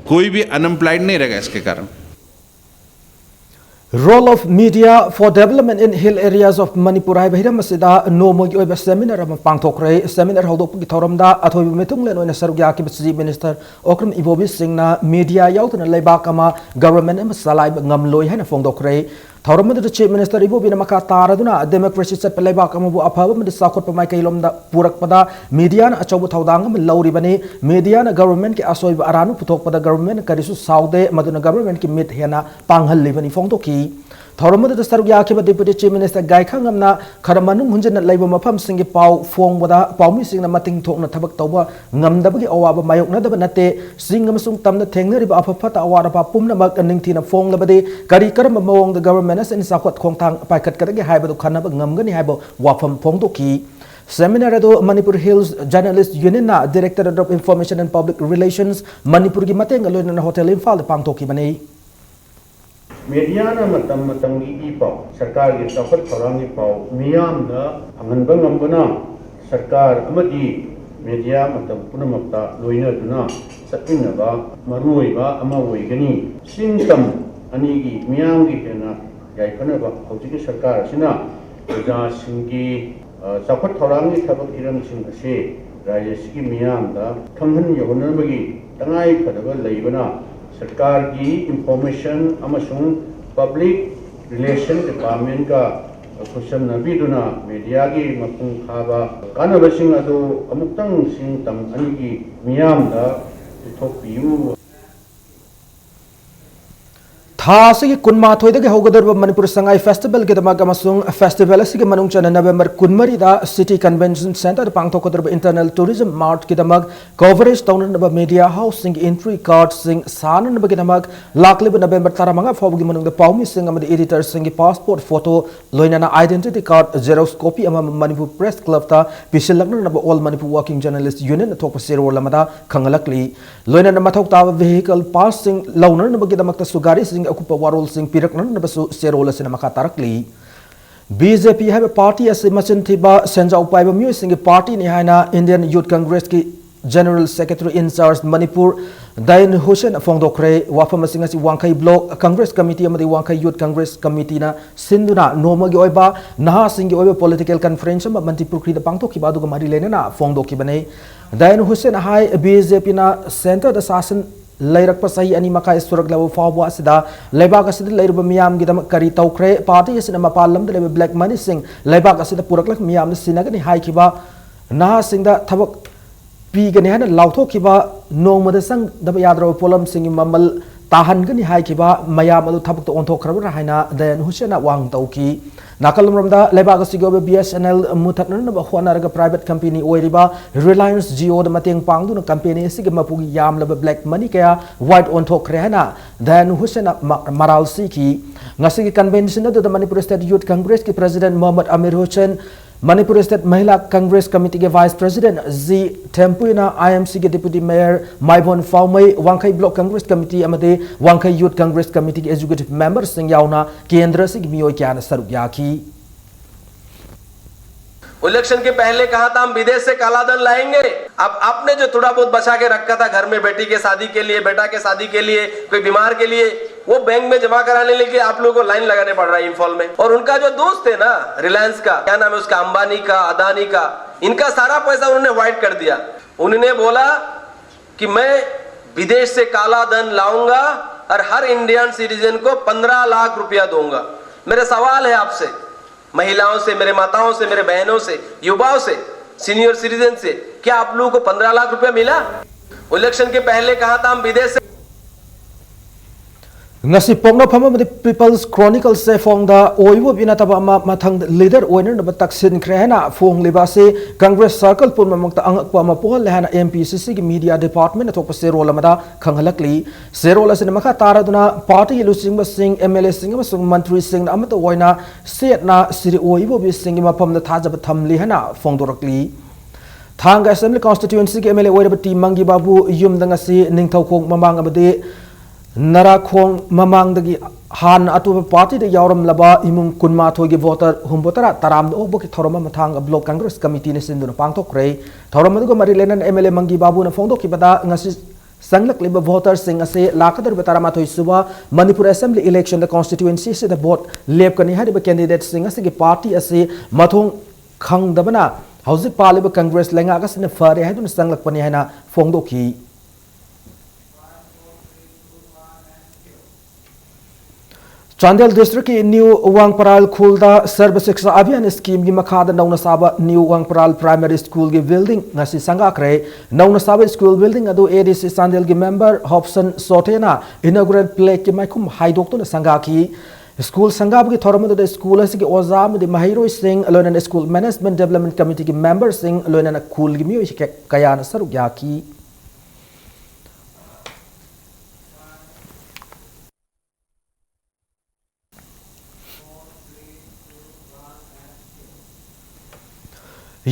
कोई भी अनएम्प्लॉयड नहीं रहेगा इसके कारण। Role of Media for Development in Hill Areas of Manipur ꯍꯥꯏꯕ ꯍꯤꯔꯝ ꯑꯁꯤꯗ ꯅꯣꯡꯃꯒꯤ ꯑꯣꯏꯕ seminar ꯑꯃ ꯄꯥꯡꯊꯣꯛꯈ꯭ꯔꯦ꯫ Seminar ꯍꯧꯗꯣꯛꯄꯒꯤ ꯊꯧꯔꯝꯗ ꯑꯊꯣꯏꯕ ꯃꯤꯊꯨꯡꯂꯦꯟ ꯑꯣꯏꯅ ꯁꯔꯨꯛ ꯌꯥꯈꯤꯕ Chief Minister ꯑꯣꯀ꯭ꯔꯝ ꯏꯕꯣꯕꯤ ꯁꯤꯡꯅ media ꯌꯥꯎꯗꯅ ꯂꯩꯕꯥꯛ ꯑꯃ government ꯑꯃ ꯆꯂꯥꯏꯕ ꯉꯝꯂꯣꯏ ꯍꯥꯏꯅ ꯐꯣꯡꯗꯣꯛꯈ꯭ꯔꯦ꯫ ꯊꯧꯔꯝ ꯑꯗꯨꯗ Chief Minister ꯏꯕꯣꯕꯤꯅ ꯃꯈꯥ ꯇꯥꯔꯗꯨꯅ democracy ꯆꯠꯄ ꯂꯩꯕꯥꯛ ꯑꯃꯕꯨ ꯑꯐꯕ ꯑꯃꯗꯤ ꯆꯥꯎꯈꯠꯄ ꯃꯥꯏꯀꯩꯂꯣꯝꯗ ꯄꯨꯔꯛꯄꯗ mediaꯅ ꯑꯆꯧꯕ ꯊꯧꯗꯥꯡ ꯑꯃ ꯂꯧꯔꯤꯕꯅꯤ꯫ Mediaꯅ governmentꯀꯤ ꯑꯁꯣꯏꯕ ꯑꯔꯥꯟꯕ ꯄꯨꯊꯣꯛꯄꯗ governmentꯅ ꯀꯔꯤꯁꯨ ꯁꯥꯎꯗꯦ, ꯃꯗꯨꯅ governmentꯀꯤ ꯃꯤꯠ ꯍꯦꯟꯅ ꯄꯥꯡꯍꯜꯂꯤꯕꯅꯤ ꯐꯣꯡꯗꯣꯛꯈꯤ꯫ ꯊꯧꯔꯝ ꯑꯗꯨꯗ ꯁꯔꯨꯛ ꯌꯥꯈꯤꯕ Deputy Chief Minister ꯒꯥꯏꯈꯥꯉꯝꯅ ꯈꯔ ꯃꯅꯨꯡ ꯍꯨꯟꯖꯤꯟꯅ ꯂꯩꯕ ꯃꯐꯝꯁꯤꯡꯒꯤ ꯄꯥꯎ ꯐꯣꯡꯕꯗ ꯄꯥꯎꯃꯤꯁꯤꯡꯅ ꯃꯇꯤꯡ ꯊꯣꯛꯅ ꯊꯕꯛ ꯇꯧꯕ ꯉꯝꯗꯕꯒꯤ ꯑꯋꯥꯕ ꯃꯥꯌꯣꯛꯅꯗꯕ ꯅꯠꯇꯦ, ꯆꯤꯡ ꯑꯃꯁꯨꯡ ꯇꯝꯗ ꯊꯦꯡꯅꯔꯤꯕ ꯑꯐ ꯐꯠꯇ ꯑꯋꯥꯠ ꯑꯄꯥ ꯄꯨꯝꯅꯃꯛ ꯅꯤꯡꯊꯤꯅ ꯐꯣꯡꯂꯕꯗꯤ ꯀꯔꯤ ꯀꯔꯝꯕ ꯃꯑꯣꯡꯗ government ꯑꯁꯤꯅ ꯆꯥꯎꯈꯠ ꯈꯣꯡꯊꯥꯡ ꯄꯥꯏꯈꯠꯀꯗꯒꯦ ꯍꯥꯏꯕꯗꯨ ꯈꯟꯅꯕ ꯉꯝꯒꯅꯤ ꯍꯥꯏꯕ ꯋꯥꯐꯝ ꯐꯣꯡꯗꯣꯛꯈꯤ꯫ Seminar ꯑꯗꯨ Manipur Hills Journalist Unionꯅ Directorate of Information and Public Relations ꯃꯅꯤꯄꯨꯔꯒꯤ ꯃꯇꯦꯡꯒ ꯂꯣꯏꯅꯅ Hotel ꯏꯝꯐꯥꯜꯗ ꯄꯥꯡꯊꯣꯛꯈꯤꯕꯅꯤ꯫ ꯃꯦꯗꯤꯌꯥꯅ ꯃꯇꯝ ꯃꯇꯝꯒꯤ ꯏ ꯄꯥꯎ, ꯁꯔꯀꯥꯔꯒꯤ ꯆꯥꯎꯈꯠ ꯊꯧꯔꯥꯡꯒꯤ ꯄꯥꯎ ꯃꯤꯌꯥꯝꯗ ꯐꯪꯍꯟꯕ ꯉꯝꯕꯅ ꯁꯔꯀꯥꯔ ꯑꯃꯗꯤ ꯃꯦꯗꯤꯌꯥ ꯃꯇꯝ ꯄꯨꯝꯅꯃꯛꯇ ꯂꯣꯏꯅꯗꯨꯅ ꯆꯠꯃꯤꯟꯅꯕ ꯃꯔꯨꯑꯣꯏꯕ ꯑꯃ ꯑꯣꯏꯒꯅꯤ꯫ ꯆꯤꯡ ꯇꯝ ꯑꯅꯤꯒꯤ ꯃꯤꯌꯥꯝꯒꯤ ꯍꯦꯟꯅ ꯌꯥꯏꯐꯅꯕ ꯍꯧꯖꯤꯛꯀꯤ ꯁꯔꯀꯥꯔ ꯑꯁꯤꯅ ꯄ꯭ꯔꯖꯥꯁꯤꯡꯒꯤ ꯆꯥꯎꯈꯠ ꯊꯧꯔꯥꯡꯒꯤ ꯊꯕꯛ ꯍꯤꯔꯝꯁꯤꯡ ꯑꯁꯤ ꯔꯥꯖ꯭ꯌ ꯑꯁꯤꯒꯤ ꯃꯤꯌꯥꯝꯗ ꯈꯪꯍꯟ ꯌꯧꯍꯟꯅꯕꯒꯤ ꯇꯉꯥꯏ ꯐꯗꯕ ꯂꯩꯕꯅ ꯁꯔꯀꯥꯔꯒꯤ Information ꯑꯃꯁꯨꯡ Public Relation Departmentꯀ ꯈꯨꯠꯁꯝꯅꯕꯤꯗꯨꯅ ꯃꯦꯗꯤꯌꯥꯒꯤ ꯃꯄꯨꯡ ꯐꯥꯕ ꯀꯥꯟꯅꯕꯁꯤꯡ ꯑꯗꯨ ꯑꯃꯨꯛꯇꯪ ꯆꯤꯡ ꯇꯝ ꯑꯅꯤꯒꯤ ꯃꯤꯌꯥꯝꯗ ꯄꯤꯊꯣꯛꯄꯤꯌꯨ꯫ ꯊꯥ ꯑꯁꯤꯒꯤ ꯀꯨꯟꯃꯥꯊꯣꯏꯗꯒꯤ ꯍꯧꯒꯗꯧꯔꯤꯕ ꯃꯅꯤꯄꯨꯔ ꯁꯉꯥꯏ ꯐꯦꯁꯇꯤꯚꯦꯜꯒꯤꯗꯃꯛ ꯑꯃꯁꯨꯡ ꯐꯦꯁꯇꯤꯚꯦꯜ ꯑꯁꯤꯒꯤ ꯃꯅꯨꯡ ꯆꯟꯅ ꯅꯕꯦꯝꯕꯔ ꯀꯨꯟꯃꯔꯤꯗ City Convention Centreꯗ ꯄꯥꯡꯊꯣꯛꯀꯗꯧꯔꯤꯕ Internal Tourism Martꯀꯤꯗꯃꯛ coverage ꯇꯧꯅꯅꯕ ꯃꯦꯗꯤꯌꯥ ꯍꯥꯎꯁꯁꯤꯡꯒꯤ entry cardꯁꯤꯡ ꯁꯥꯅꯅꯕꯒꯤꯗꯃꯛ ꯂꯥꯛꯂꯤꯕ ꯅꯕꯦꯝꯕꯔ ꯇꯔꯥꯃꯉꯥ ꯐꯥꯎꯕꯒꯤ ꯃꯅꯨꯡꯗ ꯄꯥꯎꯃꯤꯁꯤꯡ ꯑꯃꯗꯤ editorꯁꯤꯡꯒꯤ passport photo ꯂꯣꯏꯅꯅ identity card xerox copy ꯑꯃꯃꯝ Manipur Press Clubꯇ ꯄꯤꯁꯤꯜꯂꯛꯅꯅꯕ All Manipur Working Journalist Unionꯅ ꯊꯣꯛꯄ ꯆꯦꯔꯣꯜ ꯑꯃꯗ ꯈꯪꯍꯜꯂꯛꯂꯤ꯫ ꯂꯣꯏꯅꯅ ꯃꯊꯧ ꯇꯥꯕ vehicle passꯁꯤꯡ ꯂꯧꯅꯅꯕꯒꯤꯗꯃꯛꯇꯁꯨ ꯒꯥꯔꯤꯁꯤꯡꯒꯤ ꯑꯀꯨꯞꯄ ꯋꯥꯔꯣꯜꯁꯤꯡ ꯄꯤꯔꯛꯅꯅꯕꯁꯨ ꯆꯦꯔꯣꯜ ꯑꯁꯤꯅ ꯃꯈꯥ ꯇꯥꯔꯛꯂꯤ꯫ BJP ꯍꯥꯏꯕ party ꯑꯁꯤ ꯃꯆꯤꯟ ꯊꯤꯕ ꯁꯦꯟꯖꯥꯎ ꯄꯥꯏꯕ ꯃꯤꯑꯣꯏꯁꯤꯡꯒꯤ partyꯅꯤ ꯍꯥꯏꯅ Indian Youth Congressꯀꯤ General Secretary in charge Manipur ꯗꯌꯟ Hussain ꯐꯣꯡꯗꯣꯛꯈ꯭ꯔꯦ꯫ ꯋꯥꯐꯝꯁꯤꯡ ꯑꯁꯤ ꯋꯥꯡꯈꯩ Block Congress Committee ꯑꯃꯗꯤ ꯋꯥꯡꯈꯩ Youth Congress Committeeꯅ ꯁꯤꯟꯗꯨꯅ ꯅꯣꯡꯃꯒꯤ ꯑꯣꯏꯕ ꯅꯍꯥꯁꯤꯡꯒꯤ ꯑꯣꯏꯕ political conference ꯑꯃ ꯃꯟꯇ꯭ꯔꯤ ꯄꯨꯈ꯭ꯔꯤꯗ ꯄꯥꯡꯊꯣꯛꯈꯤꯕ ꯑꯗꯨꯒ ꯃꯔꯤ ꯂꯩꯅꯅ ꯐꯣꯡꯗꯣꯛꯈꯤꯕꯅꯤ꯫ ꯗꯌꯟ ꯍꯨꯁꯦꯟ ꯍꯥꯏ, BJPꯅ centreꯗ ꯁꯥꯁꯟ ꯂꯩꯔꯛꯄ ꯆꯍꯤ ꯑꯅꯤ ꯃꯈꯥꯏ ꯁꯨꯔꯛꯂꯕ ꯐꯥꯎꯕ ꯑꯁꯤꯗ ꯂꯩꯕꯥꯛ ꯑꯁꯤꯗ ꯂꯩꯔꯤꯕ ꯃꯤꯌꯥꯝꯒꯤꯗꯃꯛ ꯀꯔꯤ ꯇꯧꯈ꯭ꯔꯦ? Party ꯑꯁꯤꯅ ꯃꯄꯥꯟ ꯂꯝꯗ ꯂꯩꯕ black moneyꯁꯤꯡ ꯂꯩꯕꯥꯛ ꯑꯁꯤꯗ ꯄꯨꯔꯛꯂꯒ ꯃꯤꯌꯥꯝꯅ ꯁꯤꯟꯅꯒꯅꯤ ꯍꯥꯏꯈꯤꯕ, ꯅꯍꯥꯁꯤꯡꯗ ꯊꯕꯛ ꯄꯤꯒꯅꯤ ꯍꯥꯏꯅ ꯂꯥꯎꯊꯣꯛꯈꯤꯕ, ꯅꯣꯡꯃꯗ ꯆꯪꯗꯕ ꯌꯥꯗ꯭ꯔꯕ ꯄꯣꯠꯂꯝꯁꯤꯡꯒꯤ ꯃꯃꯜ ꯇꯥꯍꯟꯒꯅꯤ ꯍꯥꯏꯈꯤꯕ ꯃꯌꯥꯝ ꯑꯗꯨ ꯊꯕꯛꯇ ꯑꯣꯟꯊꯣꯛꯈ꯭ꯔꯕ꯭ꯔꯥ ꯍꯥꯏꯅ ꯗꯌꯥꯟ ꯍꯨꯁꯦꯟꯅ ꯋꯥꯍꯪ ꯇꯧꯈꯤ꯫ ꯅꯥꯀꯜ ꯑꯃꯔꯣꯝꯗ, ꯂꯩꯕꯥꯛ ꯑꯁꯤꯒꯤ ꯑꯣꯏꯕ BSNL ꯃꯨꯊꯠꯅꯅꯕ ꯍꯣꯠꯅꯔꯒ private company ꯑꯣꯏꯔꯤꯕ Reliance Jioꯗ ꯃꯇꯦꯡ ꯄꯥꯡꯗꯨꯅ company ꯑꯁꯤꯒꯤ ꯃꯄꯨꯒꯤ ꯌꯥꯝꯂꯕ black money ꯀꯌꯥ white ꯑꯣꯟꯊꯣꯛꯈ꯭ꯔꯦ ꯍꯥꯏꯅ ꯗꯌꯥꯟ ꯍꯨꯁꯦꯟꯅ ꯃ-, ꯃꯔꯥꯜ ꯁꯤꯈꯤ꯫ ꯉꯁꯤꯒꯤ convention ꯑꯗꯨꯗ Manipur State Youth Congressꯀꯤ President Mohammad Amir Hussain, Manipur State Mahila Congress Committeeꯒꯤ Vice President ꯖꯤ ꯊꯦꯝꯄꯨꯏꯅ, IMCꯒꯤ Deputy Mayor Maibon Phaomei, Wangkhei Block Congress Committee ꯑꯃꯗꯤ ꯋꯥꯡꯈꯩ Youth Congress Committeeꯒꯤ Executive Memberꯁꯤꯡ ꯌꯥꯎꯅ ꯀꯦꯟꯗ꯭ꯔ ꯑꯁꯤꯒꯤ ꯃꯤꯑꯣꯏ ꯀꯌꯥꯅ ꯁꯔꯨꯛ ꯌꯥꯈꯤ꯫ इलेक्शन के पहले कहा था हम विदेश से काला धन लाएंगे। अब आपने जो थोड़ा बहुत बचा के रखा था घर में, बेटी के शादी के लिए, बेटा के शादी के लिए, कोई बीमार के लिए, वो बैंक में जमा कराने के लिए आप लोगों को लाइन लगाने पड़ रहा है इंफॉल में। और उनका जो दोस्त है ना रिलायंस का, क्या नाम है उसका, अंबानी का, अदानी का, इनका सारा पैसा उन्होंने वाइट कर दिया। उन्होंने बोला कि मैं विदेश से काला धन लाऊंगा और हर इंडियन सिटीजन को पन्द्रह लाख रुपया दूंगा। मेरा सवाल है आपसे, महिलाओं से, मेरे माताओं से, मेरे बहनों से, युवाओं से, सीनियर सिटीजन से, क्या आप लोगों को पन्द्रह लाख रुपया मिला? इलेक्शन के पहले कहा था हम विदेश से ꯉꯁꯤ ꯄꯣꯛꯅꯐꯝ ꯑꯃꯗꯤ People's Chronicleꯁꯦ ꯐꯣꯡꯗ ꯑꯣꯏꯕ ꯅꯠꯇꯕ ꯑꯃ ꯃꯊꯪꯗ leader ꯑꯣꯏꯅꯅꯕ ꯇꯛꯁꯤꯟꯈ꯭ꯔꯦ ꯍꯥꯏꯅ ꯐꯣꯡꯂꯤꯕ ꯑꯁꯤ Congress circle ꯄꯨꯝꯅꯃꯛꯇ ꯑꯉꯛꯄ ꯑꯃ ꯄꯣꯛꯍꯜꯂꯦ ꯍꯥꯏꯅ MPCCꯒꯤ media department ꯊꯣꯛꯄ ꯆꯦꯔꯣꯜ ꯑꯃꯗ ꯈꯪꯍꯜꯂꯛꯂꯤ꯫ ꯆꯦꯔꯣꯜ ꯑꯁꯤꯅ ꯃꯈꯥ ꯇꯥꯔꯗꯨꯅ partyꯒꯤ ꯂꯨꯆꯤꯡꯕꯁꯤꯡ, MLAꯁꯤꯡ ꯑꯃꯁꯨꯡ ꯃꯟꯇ꯭ꯔꯤꯁꯤꯡꯅ ꯑꯃꯠꯇ ꯑꯣꯏꯅ ꯁꯦꯠꯅ ꯁꯤꯔꯤ ꯑꯣꯏꯕ ꯑꯣꯏꯕꯤꯁꯤꯡꯒꯤ ꯃꯐꯝꯗ ꯊꯥꯖꯕ ꯊꯝꯂꯤ ꯍꯥꯏꯅ ꯐꯣꯡꯗꯣꯔꯛꯂꯤ꯫ ꯊꯥꯡꯒ Assembly Constituencyꯒꯤ MLA ꯑꯣꯏꯔꯕ ꯇꯤ ꯃꯪꯒꯤ ꯕꯥꯕꯨ ꯌꯨꯝꯗ ꯉꯁꯤ ꯅꯤꯡꯊꯧꯈꯣꯡ ꯃꯃꯥꯡ ꯑꯃꯗꯤ ꯅꯔꯥꯈꯣꯡ ꯃꯃꯥꯡꯗꯒꯤ ꯍꯥꯟꯅ ꯑꯇꯣꯞꯄ partyꯗ ꯌꯥꯎꯔꯝꯂꯕ ꯏꯃꯨꯡ ꯀꯨꯟꯃꯥꯊꯣꯏꯒꯤ voter ꯍꯨꯝꯐꯨꯇꯔꯥ ꯇꯔꯥꯝꯅ ꯑꯣꯛꯄꯒꯤ ꯊꯧꯔꯝ ꯑꯃ ꯊꯥꯡꯒ Block Congress Committeeꯅ ꯁꯤꯟꯗꯨꯅ ꯄꯥꯡꯊꯣꯛꯈ꯭ꯔꯦ꯫ ꯊꯧꯔꯝ ꯑꯗꯨꯒ ꯃꯔꯤ ꯂꯩꯅꯅ MLA ꯃꯪꯒꯤ ꯕꯥꯕꯨꯅ ꯐꯣꯡꯗꯣꯛꯈꯤꯕꯗ, ꯉꯁꯤ ꯆꯪꯂꯛꯂꯤꯕ voterꯁꯤꯡ ꯑꯁꯤ ꯂꯥꯛꯀꯗꯧꯔꯤꯕ ꯇꯔꯥꯃꯥꯊꯣꯏ ꯁꯨꯕ ꯃꯅꯤꯄꯨꯔ Assembly electionꯗ constituency ꯑꯁꯤꯗ vote ꯂꯦꯞꯀꯅꯤ ꯍꯥꯏꯔꯤꯕ candidateꯁꯤꯡ ꯑꯁꯤꯒꯤ party ꯑꯁꯤ ꯃꯊꯣꯡ ꯈꯪꯗꯕꯅ ꯍꯧꯖꯤꯛ ꯄꯥꯜꯂꯤꯕ Congress ꯂꯩꯉꯥꯛ ꯑꯁꯤꯅ ꯐꯔꯦ ꯍꯥꯏꯗꯨꯅ ꯆꯪꯂꯛꯄꯅꯤ ꯍꯥꯏꯅ ꯐꯣꯡꯗꯣꯛꯈꯤ꯫ ꯆꯥꯟꯗꯦꯜ ꯗꯤꯁꯇ꯭ꯔꯤꯛꯀꯤ ꯅ꯭ꯌꯨ ꯋꯥꯡꯄꯔꯥꯜ ꯈꯨꯜꯗ ꯁꯔꯕ ꯁꯤꯛꯁꯥ ꯑꯚꯤꯌꯥꯟ ꯁ꯭ꯀꯤꯝꯒꯤ ꯃꯈꯥꯗ ꯅꯧꯅ ꯁꯥꯕ ꯅ꯭ꯌꯨ ꯋꯥꯡꯄꯔꯥꯜ ꯄ꯭ꯔꯥꯏꯃꯥꯔꯤ ꯁ꯭ꯀꯨꯜꯒꯤ ꯕꯤꯜꯗꯤꯡ ꯉꯁꯤ ꯁꯪꯒꯥꯈ꯭ꯔꯦ꯫ ꯅꯧꯅ ꯁꯥꯕ ꯁ꯭ꯀꯨꯜ ꯕꯤꯜꯗꯤꯡ ꯑꯗꯨ ꯑꯦ ꯗꯤ ꯁꯤ ꯆꯥꯟꯗꯦꯜꯒꯤ ꯃꯦꯝꯕꯔ ꯍꯣꯞꯁꯟ ꯁꯣꯇꯦꯅ ꯏꯅꯣꯒ꯭ꯔꯦꯜ ꯄ꯭ꯂꯦꯛꯀꯤ ꯃꯥꯏꯈꯨꯝ ꯍꯥꯏꯗꯣꯛꯇꯨꯅ ꯁꯪꯒꯥꯈꯤ꯫ ꯁ꯭ꯀꯨꯜ ꯁꯪꯒꯥꯕꯒꯤ ꯊꯧꯔꯝ ꯑꯗꯨꯗ ꯁ꯭ꯀꯨꯜ ꯑꯁꯤꯒꯤ ꯑꯣꯖꯥ ꯑꯃꯗꯤ ꯃꯍꯩꯔꯣꯏꯁꯤꯡ, ꯂꯣꯏꯅꯅ ꯁ꯭ꯀꯨꯜ ꯃꯦꯅꯦꯖꯃꯦꯟꯠ ꯗꯦꯕꯂꯞꯃꯦꯟꯠ ꯀꯃꯤꯇꯤꯒꯤ ꯃꯦꯝꯕꯔꯁꯤꯡ, ꯂꯣꯏꯅꯅ ꯈꯨꯜꯒꯤ ꯃꯤꯑꯣꯏ ꯀꯌꯥꯅ ꯁꯔꯨꯛ ꯌꯥꯈꯤ꯫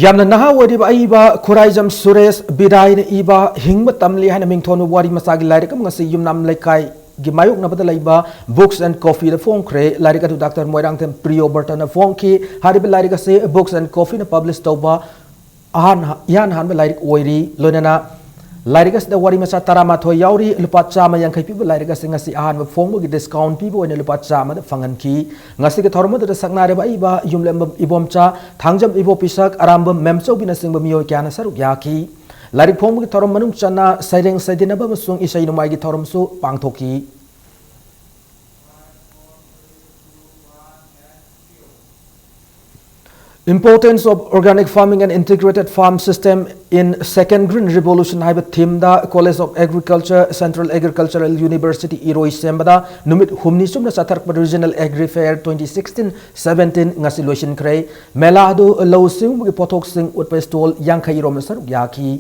ꯌꯥꯝꯅ ꯅꯍꯥ ꯑꯣꯏꯔꯤꯕ ꯑꯏꯕ ꯈꯨꯔꯥꯏꯖꯝ ꯁꯨꯔꯦꯁ ꯕꯤꯗꯥꯏꯅ ꯏꯕ ꯍꯤꯡꯕ ꯇꯝꯂꯤ ꯍꯥꯏꯅ ꯃꯤꯡꯊꯣꯟꯕ ꯋꯥꯔꯤ ꯃꯆꯥꯒꯤ ꯂꯥꯏꯔꯤꯛ ꯑꯃ ꯉꯁꯤ ꯌꯨꯝꯅꯥꯝ ꯂꯩꯀꯥꯏꯒꯤ ꯃꯥꯌꯣꯛꯅꯕꯗ ꯂꯩꯕ Books and Coffeeꯗ ꯐꯣꯡꯈ꯭ꯔꯦ꯫ ꯂꯥꯏꯔꯤꯛ ꯑꯗꯨ ꯗꯥꯛꯇꯔ ꯃꯣꯏꯔꯥꯡꯊꯦꯝ ꯄ꯭ꯔꯤꯌꯣꯕꯔꯇꯅ ꯐꯣꯡꯈꯤ꯫ ꯍꯥꯏꯔꯤꯕ ꯂꯥꯏꯔꯤꯛ ꯑꯁꯤ Books and Coffeeꯅ ꯄꯕ꯭ꯂꯤꯁ ꯇꯧꯕ ꯑꯍꯥꯟ-, ꯏꯍꯥꯟ ꯍꯥꯟꯕ ꯂꯥꯏꯔꯤꯛ ꯑꯣꯏꯔꯤ꯫ ꯂꯣꯏꯅꯅ ꯂꯥꯏꯔꯤꯛ ꯑꯁꯤꯗ ꯋꯥꯔꯤ ꯃꯆꯥ ꯇꯔꯥꯃꯥꯊꯣꯏ ꯌꯥꯎꯔꯤ꯫ ꯂꯨꯄꯥ ꯆꯥꯝꯃ ꯌꯥꯡꯈꯩ ꯄꯤꯕ ꯂꯥꯏꯔꯤꯛ ꯑꯁꯤ ꯉꯁꯤ ꯑꯍꯥꯟꯕ ꯐꯣꯡꯕꯒꯤ ꯗꯤꯁꯀꯥꯎꯟꯠ ꯄꯤꯕ ꯑꯣꯏꯅ ꯂꯨꯄꯥ ꯆꯥꯝꯃꯗ ꯐꯪꯍꯟꯈꯤ꯫ ꯉꯁꯤꯒꯤ ꯊꯧꯔꯝ ꯑꯗꯨꯗ ꯁꯛꯅꯥꯏꯔꯕ ꯑꯏꯕ ꯌꯨꯝꯂꯦꯝꯕꯝ ꯏꯕꯣꯝꯆꯥ, ꯊꯥꯡꯖꯝ ꯏꯕꯣꯄꯤꯁꯛ, ꯑꯔꯥꯝꯕꯝ ꯃꯦꯝꯆꯧꯕꯤꯅꯆꯤꯡꯕ ꯃꯤꯑꯣꯏ ꯀꯌꯥꯅ ꯁꯔꯨꯛ ꯌꯥꯈꯤ꯫ ꯂꯥꯏꯔꯤꯛ ꯐꯣꯡꯕꯒꯤ ꯊꯧꯔꯝ ꯃꯅꯨꯡ ꯆꯟꯅ ꯁꯩꯔꯦꯡ ꯁꯩꯗꯤꯟꯅꯕ ꯑꯃꯁꯨꯡ ꯏꯁꯩ ꯅꯣꯡꯃꯥꯏꯒꯤ ꯊꯧꯔꯝꯁꯨ ꯄꯥꯡꯊꯣꯛꯈꯤ꯫ Importance of Organic Farming and Integrated Farm System in Second Green Revolution ꯍꯥꯏꯕ ꯊꯤꯝꯗ College of Agriculture, Central Agricultural University ꯏꯔꯣꯏꯁꯦꯝꯕꯗ ꯅꯨꯃꯤꯠ ꯍꯨꯝꯅꯤ ꯆꯨꯞꯅ ꯆꯠꯊꯔꯛꯄ Regional Agri Fair twenty sixteen seventeen ꯉꯁꯤ ꯂꯣꯏꯁꯤꯟꯈ꯭ꯔꯦ꯫ ꯃꯦꯂꯥ ꯑꯗꯨ ꯂꯧꯎ ꯁꯤꯡꯎꯕꯒꯤ ꯄꯣꯠꯊꯣꯛꯁꯤꯡ ꯎꯠꯄ stall ꯌꯥꯡꯈꯩ ꯔꯣꯝꯅ ꯁꯔꯨꯛ ꯌꯥꯈꯤ꯫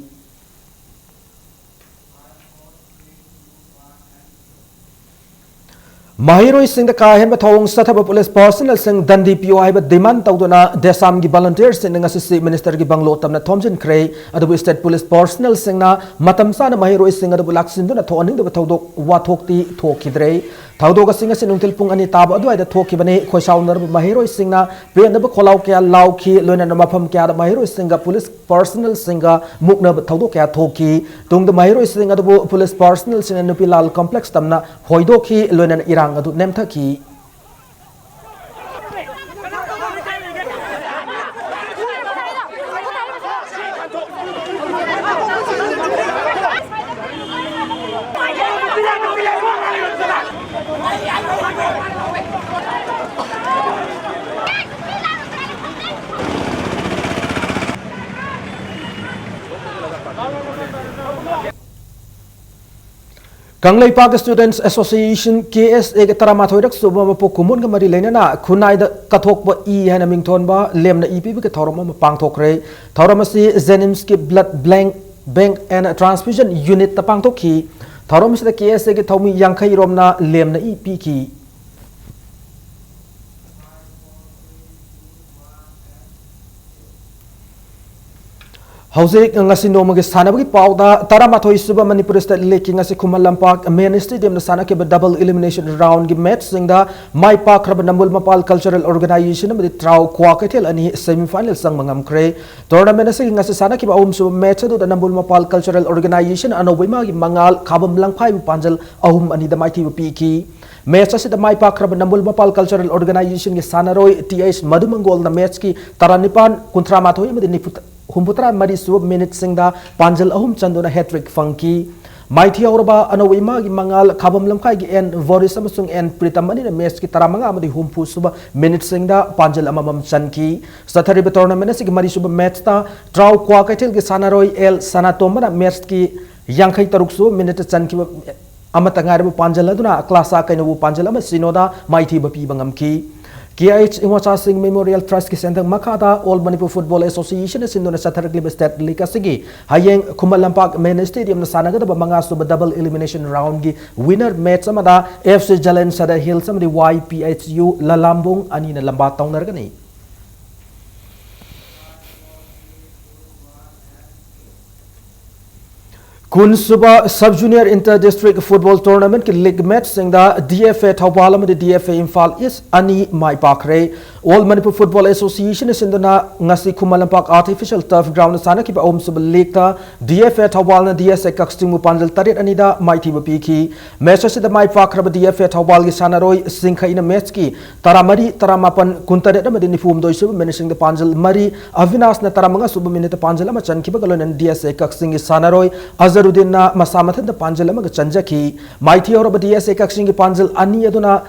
ꯃꯍꯩꯔꯣꯏꯁꯤꯡꯗ ꯀꯥ ꯍꯦꯟꯕ ꯊꯧꯑꯣꯡ ꯆꯠꯊꯕ ꯄꯨꯂꯤꯁ ꯄꯔꯁꯅꯦꯜꯁꯤꯡ ꯗꯟꯗꯤ ꯄꯤꯌꯨ ꯍꯥꯏꯕ ꯗꯤꯃꯥꯟ ꯇꯧꯗꯨꯅ ꯗꯦꯁꯥꯝꯒꯤ ꯚꯣꯂꯨꯟꯇꯤꯌꯔꯁꯤꯡꯅ ꯉꯁꯤ ꯆꯤꯐ ꯃꯤꯅꯤꯁꯇꯔꯒꯤ ꯕꯪꯒ꯭ꯂꯣ ꯇꯝꯅ ꯊꯣꯝꯖꯤꯟꯈ꯭ꯔꯦ꯫ ꯑꯗꯨꯕꯨ ꯁ꯭ꯇꯦꯠ ꯄꯨꯂꯤꯁ ꯄꯔꯁꯅꯦꯜꯁꯤꯡꯅ ꯃꯇꯝ ꯆꯥꯅ ꯃꯍꯩꯔꯣꯏꯁꯤꯡ ꯑꯗꯨꯕꯨ ꯂꯥꯛꯁꯤꯟꯗꯨꯅ ꯊꯣꯛꯍꯟꯅꯤꯡꯗꯕ ꯊꯧꯗꯣꯛ ꯋꯥꯊꯣꯛꯇꯤ ꯊꯣꯛꯈꯤꯗ꯭ꯔꯦ꯫ ꯊꯧꯗꯣꯛ ꯑꯁꯤ ꯉꯁꯤ ꯅꯨꯡꯊꯤꯜ ꯄꯨꯡ ꯑꯅꯤ ꯇꯥꯕ ꯑꯗꯨꯋꯥꯏꯗ ꯊꯣꯛꯈꯤꯕꯅꯤ꯫ ꯈꯣꯏꯁꯥꯎꯅꯔꯕ ꯃꯍꯩꯔꯣꯏꯁꯤꯡꯅ ꯄꯦꯟꯗꯕ ꯈꯣꯜꯂꯥꯎ ꯀꯌꯥ ꯂꯥꯎꯈꯤ꯫ ꯂꯣꯏꯅꯅ ꯃꯐꯝ ꯀꯌꯥꯗ ꯃꯍꯩꯔꯣꯏꯁꯤꯡꯒ ꯄꯨꯂꯤꯁ ꯄꯔꯁꯅꯦꯜꯁꯤꯡꯒ ꯃꯨꯛꯅꯕ ꯊꯧꯗꯣꯛ ꯀꯌꯥ ꯊꯣꯛꯈꯤ꯫ ꯇꯨꯡꯗ ꯃꯍꯩꯔꯣꯏꯁꯤꯡ ꯑꯗꯨꯕꯨ ꯄꯨꯂꯤꯁ ꯄꯔꯁꯅꯦꯜꯁꯤꯡꯅ ꯅꯨꯄꯤ ꯂꯥꯜ ꯀꯝꯄ꯭ꯂꯦꯛꯁ ꯇꯝꯅ ꯍꯣꯏꯗꯣꯛꯈꯤ꯫ ꯂꯣꯏꯅꯅ ꯏꯔꯥꯡ ꯑꯗꯨ ꯅꯦꯝꯊꯈꯤ꯫ Kangleipak Students Association, K S A ꯒꯤ ꯇꯔꯥꯃꯥꯊꯣꯏꯔꯛ ꯁꯨꯕ ꯃꯄꯣꯛ ꯀꯨꯝꯑꯣꯟꯒ ꯃꯔꯤ ꯂꯩꯅꯅ ꯈꯨꯟꯅꯥꯏꯗ ꯀꯠꯊꯣꯛꯄ ꯏ ꯍꯥꯏꯅ ꯃꯤꯡꯊꯣꯟꯕ ꯂꯦꯝꯅ ꯏ ꯄꯤꯕꯒꯤ ꯊꯧꯔꯝ ꯑꯃ ꯄꯥꯡꯊꯣꯛꯈ꯭ꯔꯦ꯫ ꯊꯧꯔꯝ ꯑꯁꯤ JNIMSꯀꯤ Blood Bank, Bank and Transfusion Unitꯇ ꯄꯥꯡꯊꯣꯛꯈꯤ꯫ ꯊꯧꯔꯝ ꯑꯁꯤꯗ K S A ꯒꯤ ꯊꯧꯃꯤ ꯌꯥꯡꯈꯩ ꯔꯣꯝꯅ ꯂꯦꯝꯅ ꯏ ꯄꯤꯈꯤ꯫ ꯍꯧꯖꯤꯛ ꯉꯁꯤ ꯅꯣꯡꯃꯒꯤ ꯁꯥꯟꯅꯕꯒꯤ ꯄꯥꯎꯗ, ꯇꯔꯥꯃꯥꯊꯣꯏ ꯁꯨꯕ ꯃꯅꯤꯄꯨꯔ State Leagueꯀꯤ ꯉꯁꯤ ꯈꯨꯃꯟ ꯂꯝꯄꯥꯛ Main Stadiumꯗ ꯁꯥꯟꯅꯈꯤꯕ double elimination roundꯀꯤ matchꯁꯤꯡꯗ ꯃꯥꯏ ꯄꯥꯛꯈ꯭ꯔꯕ ꯅꯝꯕꯨꯜ ꯃꯄꯥꯜ Cultural Organization ꯑꯃꯗꯤ ꯇ꯭ꯔꯥꯎ ꯀ꯭ꯋꯥꯀꯩꯊꯦꯜ ꯑꯅꯤ semifinal ꯆꯪꯕ ꯉꯝꯈ꯭ꯔꯦ꯫ Tournament ꯑꯁꯤꯒꯤ ꯉꯁꯤ ꯁꯥꯟꯅꯈꯤꯕ ꯑꯍꯨꯝꯁꯨꯕ match ꯑꯗꯨꯗ ꯅꯝꯕꯨꯜ ꯃꯄꯥꯜ Cultural Organization ꯑꯅꯧꯕ ꯏꯃꯥꯒꯤ ꯃꯉꯥꯜ ꯈꯥꯕꯝ ꯂꯝꯈꯥꯏꯕꯨ ꯄꯥꯟꯖꯜ ꯑꯍꯨꯝ ꯑꯅꯤꯗ ꯃꯥꯏꯊꯤꯕ ꯄꯤꯈꯤ꯫ Match ꯑꯁꯤꯗ ꯃꯥꯏ ꯄꯥꯛꯈ꯭ꯔꯕ ꯅꯝꯕꯨꯜ ꯃꯄꯥꯜ Cultural Organizationꯒꯤ ꯁꯥꯟꯅꯔꯣꯏ T H ꯃꯙꯨꯃꯪꯒꯣꯜꯅ matchꯀꯤ ꯇꯔꯥꯅꯤꯄꯥꯟ, ꯀꯨꯟꯊ꯭ꯔꯥ ꯃꯥꯊꯣꯏ ꯑꯃꯗꯤ ꯅꯤꯐꯨ, ꯍꯨꯝꯐꯨꯇꯔꯥ ꯃꯔꯤ ꯁꯨꯕ minuteꯁꯤꯡꯗ ꯄꯥꯟꯖꯜ ꯑꯍꯨꯝ ꯆꯟꯗꯨꯅ hat-trick ꯐꯪꯈꯤ꯫ ꯃꯥꯏꯊꯤꯍꯧꯔꯕ ꯑꯅꯧꯕ ꯏꯃꯥꯒꯤ ꯃꯉꯥꯜ ꯈꯥꯕꯝ ꯂꯝꯈꯥꯏꯒꯤ N ꯕꯣꯔꯤꯁ ꯑꯃꯁꯨꯡ N ꯄ꯭ꯔꯤꯇꯝ ꯑꯅꯤꯅ matchꯀꯤ ꯇꯔꯥꯃꯉꯥ ꯑꯃꯗꯤ ꯍꯨꯝꯐꯨ ꯁꯨꯕ minuteꯁꯤꯡꯗ ꯄꯥꯟꯖꯜ ꯑꯃꯃꯝ ꯆꯟꯈꯤ꯫ ꯆꯠꯊꯔꯤꯕ tournament ꯑꯁꯤꯒꯤ ꯃꯔꯤꯁꯨꯕ matchꯇ ꯇ꯭ꯔꯥꯎ ꯀ꯭ꯋꯥꯀꯩꯊꯦꯜꯒꯤ ꯁꯥꯟꯅꯔꯣꯏ L ꯁꯅꯥꯇꯣꯝꯕꯅ matchꯀꯤ ꯌꯥꯡꯈꯩ ꯇꯔꯨꯛ ꯁꯨꯕ minuteꯇ ꯆꯟꯈꯤꯕ ꯑꯃꯠꯇ ꯉꯥꯏꯔꯕ ꯄꯥꯟꯖꯜ ꯑꯗꯨꯅ ꯀ꯭ꯂꯥꯁꯥ ꯀꯩꯅꯧꯕꯨ ꯄꯥꯟꯖꯜ ꯑꯃ ꯁꯤꯅꯣꯗ ꯃꯥꯏꯊꯤꯕ ꯄꯤꯕ ꯉꯝꯈꯤ꯫ K I H ꯏꯉꯣꯆꯥꯁꯤꯡ Memorial Trustꯀꯤ ꯁꯦꯟꯊꯪ ꯃꯈꯥꯗ All Manipur Football Associationꯅ ꯁꯤꯟꯗꯨꯅ ꯆꯠꯊꯔꯛꯂꯤꯕ State League ꯑꯁꯤꯒꯤ ꯍꯌꯦꯡ ꯈꯨꯃꯟ ꯂꯝꯄꯥꯛ Main Stadiumꯗ ꯁꯥꯟꯅꯒꯗꯕ ꯃꯉꯥ ꯁꯨꯕ double elimination roundꯀꯤ winner match ꯑꯃꯗ F C Jalan Sadar Hills ꯑꯃꯗꯤ Y P H U ꯂꯂꯥꯝꯕꯨꯡ ꯑꯅꯤꯅ ꯂꯝꯕꯥ ꯇꯧꯅꯔꯒꯅꯤ꯫ ꯀꯨꯟꯁꯨꯕ Sub Junior Inter District Football Tournamentꯀꯤ league matchꯁꯤꯡꯗ D F A Thoubal ꯑꯃꯗꯤ D F A Imphal East ꯑꯅꯤ ꯃꯥꯏ ꯄꯥꯛꯈ꯭ꯔꯦ꯫ All Manipur Football Associationꯅ ꯁꯤꯟꯗꯨꯅ ꯉꯁꯤ ꯈꯨꯃꯟ ꯂꯝꯄꯥꯛ Artificial Turf Groundꯗ ꯁꯥꯟꯅꯈꯤꯕ ꯑꯍꯨꯝꯁꯨꯕ leagueꯇ D F A ꯊꯧꯕꯥꯜꯅ D S A ꯀꯛꯆꯤꯡꯕꯨ ꯄꯥꯟꯖꯜ ꯇꯔꯦꯠ ꯑꯅꯤꯗ ꯃꯥꯏꯊꯤꯕ ꯄꯤꯈꯤ꯫ Match ꯑꯁꯤꯗ ꯃꯥꯏ ꯄꯥꯛꯈ꯭ꯔꯕ D F A ꯊꯧꯕꯥꯜꯒꯤ ꯁꯥꯟꯅꯔꯣꯏ ꯁꯤꯡꯈꯩꯅ matchꯀꯤ ꯇꯔꯥꯃꯔꯤ, ꯇꯔꯥꯃꯥꯄꯟ, ꯀꯨꯟꯇꯔꯦꯠ ꯑꯃꯗꯤ ꯅꯤꯐꯨꯍꯨꯝꯗꯣꯏ ꯁꯨꯕ minuteꯁꯤꯡꯗ ꯄꯥꯟꯖꯜ ꯃꯔꯤ, ꯑꯚꯤꯅꯥꯁꯅ ꯇꯔꯥꯃꯉꯥ ꯁꯨꯕ minuteꯇ ꯄꯥꯟꯖꯜ ꯑꯃ ꯆꯟꯈꯤꯕꯒ ꯂꯣꯏꯅꯅ D S A ꯀꯛꯆꯤꯡꯒꯤ ꯁꯥꯟꯅꯔꯣꯏ ꯑꯖꯔꯨꯗꯤꯟꯅ ꯃꯁꯥ ꯃꯊꯟꯇ ꯄꯥꯟꯖꯜ ꯑꯃꯒ ꯆꯟꯖꯈꯤ꯫ ꯃꯥꯏꯊꯤꯍꯧꯔꯕ D S A ꯀꯛꯆꯤꯡꯒꯤ ꯄꯥꯟꯖꯜ ꯑꯅꯤ ꯑꯗꯨꯅ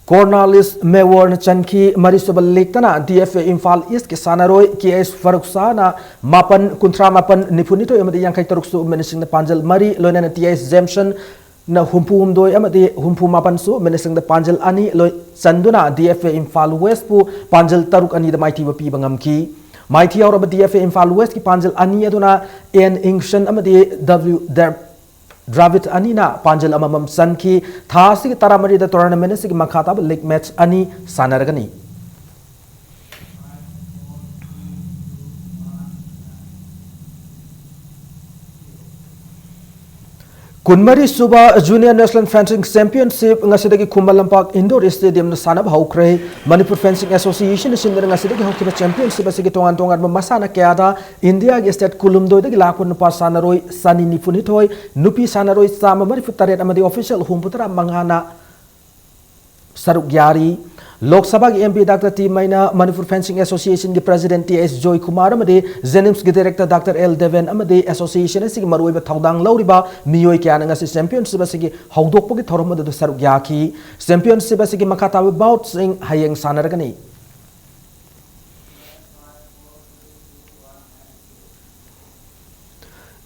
Cornelius Mayorꯅ ꯆꯟꯈꯤ꯫ ꯃꯔꯤꯁꯨꯕ leagueꯇꯅ D F A Imphal Eastꯀꯤ ꯁꯥꯟꯅꯔꯣꯏ K S ꯐꯔꯨꯛ ꯁꯥꯍꯅ ꯃꯥꯄꯟ, ꯀꯨꯟꯊ꯭ꯔꯥ ꯃꯥꯄꯟ, ꯅꯤꯐꯨꯅꯤꯊꯣꯏ ꯑꯃꯗꯤ ꯌꯥꯡꯈꯩ ꯇꯔꯨꯛ ꯁꯨꯕ minuteꯁꯤꯡꯗ ꯄꯥꯟꯖꯜ ꯃꯔꯤ, ꯂꯣꯏꯅꯅ T S Jameson ꯅ ꯍꯨꯝꯐꯨ ꯍꯨꯝꯗꯣꯏ ꯑꯃꯗꯤ ꯍꯨꯝꯐꯨ ꯃꯥꯄꯟ ꯁꯨꯕ ꯃꯤꯅꯠꯁꯤꯡꯗ ꯄꯥꯟꯖꯜ ꯑꯅꯤ ꯂꯣꯏ ꯆꯟꯗꯨꯅ D F A ꯏꯝꯐꯥꯜ ꯋꯦꯁꯄꯨ ꯄꯥꯟꯖꯜ ꯇꯔꯨꯛ ꯑꯅꯤꯗ ꯃꯥꯏꯊꯤꯕ ꯄꯤꯕ ꯉꯝꯈꯤ꯫ ꯃꯥꯏꯊꯤ ꯌꯥꯎꯔꯕ D F A ꯏꯝꯐꯥꯜ ꯋꯦꯁꯀꯤ ꯄꯥꯟꯖꯜ ꯑꯅꯤ ꯑꯗꯨꯅ N Ingson ꯑꯃꯗꯤ W ꯗ꯭ꯔ-, ꯗ꯭ꯔꯥꯚꯤꯠ ꯑꯅꯤꯅ ꯄꯥꯟꯖꯜ ꯑꯃꯃꯝ ꯆꯟꯈꯤ꯫ ꯊꯥ ꯑꯁꯤꯒꯤ ꯇꯔꯥꯃꯔꯤꯗ tournament ꯑꯁꯤꯒꯤ ꯃꯈꯥ ꯇꯥꯕ league match ꯑꯅꯤ ꯁꯥꯟꯅꯔꯒꯅꯤ꯫ ꯀꯨꯟꯃꯔꯤ ꯁꯨꯕ Junior National Fencing Championship ꯉꯁꯤꯗꯒꯤ ꯈꯨꯃꯟ ꯂꯝꯄꯥꯛ Indoor Stadium ꯗ ꯁꯥꯟꯅꯕ ꯍꯧꯈ꯭ꯔꯦ꯫ ꯃꯅꯤꯄꯨꯔ Fencing Association ꯅ ꯁꯤꯟꯗꯨꯅ ꯉꯁꯤꯗꯒꯤ ꯍꯧꯈꯤꯕ championship ꯑꯁꯤꯒꯤ ꯇꯣꯉꯥꯟ ꯇꯣꯉꯥꯟꯕ ꯃꯁꯥꯟꯅ ꯀꯌꯥꯗ ꯏꯟꯗꯤꯌꯥꯒꯤ state ꯀꯨꯟꯍꯨꯝꯗꯣꯏꯗꯒꯤ ꯂꯥꯛꯄ ꯅꯨꯄꯥ ꯁꯥꯟꯅꯔꯣꯏ ꯆꯅꯤ ꯅꯤꯐꯨꯅꯤꯊꯣꯏ, ꯅꯨꯄꯤ ꯁꯥꯟꯅꯔꯣꯏ ꯆꯥꯝꯃ ꯃꯔꯤꯐꯨ ꯇꯔꯦꯠ ꯑꯃꯗꯤ official ꯍꯨꯝꯐꯨꯇꯔꯥ ꯃꯉꯥꯅ ꯁꯔꯨꯛ ꯌꯥꯔꯤ꯫ ꯂꯣꯛ ꯁꯚꯥꯒꯤ M P Doctor T ꯃꯩꯅꯥ, Manipur Fencing Association ꯒꯤ President T S ꯖꯣꯏꯀꯨꯃꯥꯔ ꯑꯃꯗꯤ JNIMS ꯒꯤ Director Doctor L ꯗꯦꯕꯦꯟ ꯑꯃꯗꯤ association ꯑꯁꯤꯒꯤ ꯃꯔꯨꯑꯣꯏꯕ ꯊꯧꯗꯥꯡ ꯂꯧꯔꯤꯕ ꯃꯤꯑꯣꯏ ꯀꯌꯥꯅ ꯉꯁꯤ championship ꯑꯁꯤꯒꯤ ꯍꯧꯗꯣꯛꯄꯒꯤ ꯊꯧꯔꯝ ꯑꯗꯨꯗ ꯁꯔꯨꯛ ꯌꯥꯈꯤ꯫ Championship ꯑꯁꯤꯒꯤ ꯃꯈꯥ ꯇꯥꯕ bout ꯁꯤꯡ ꯍꯌꯦꯡ ꯁꯥꯟꯅꯔꯒꯅꯤ꯫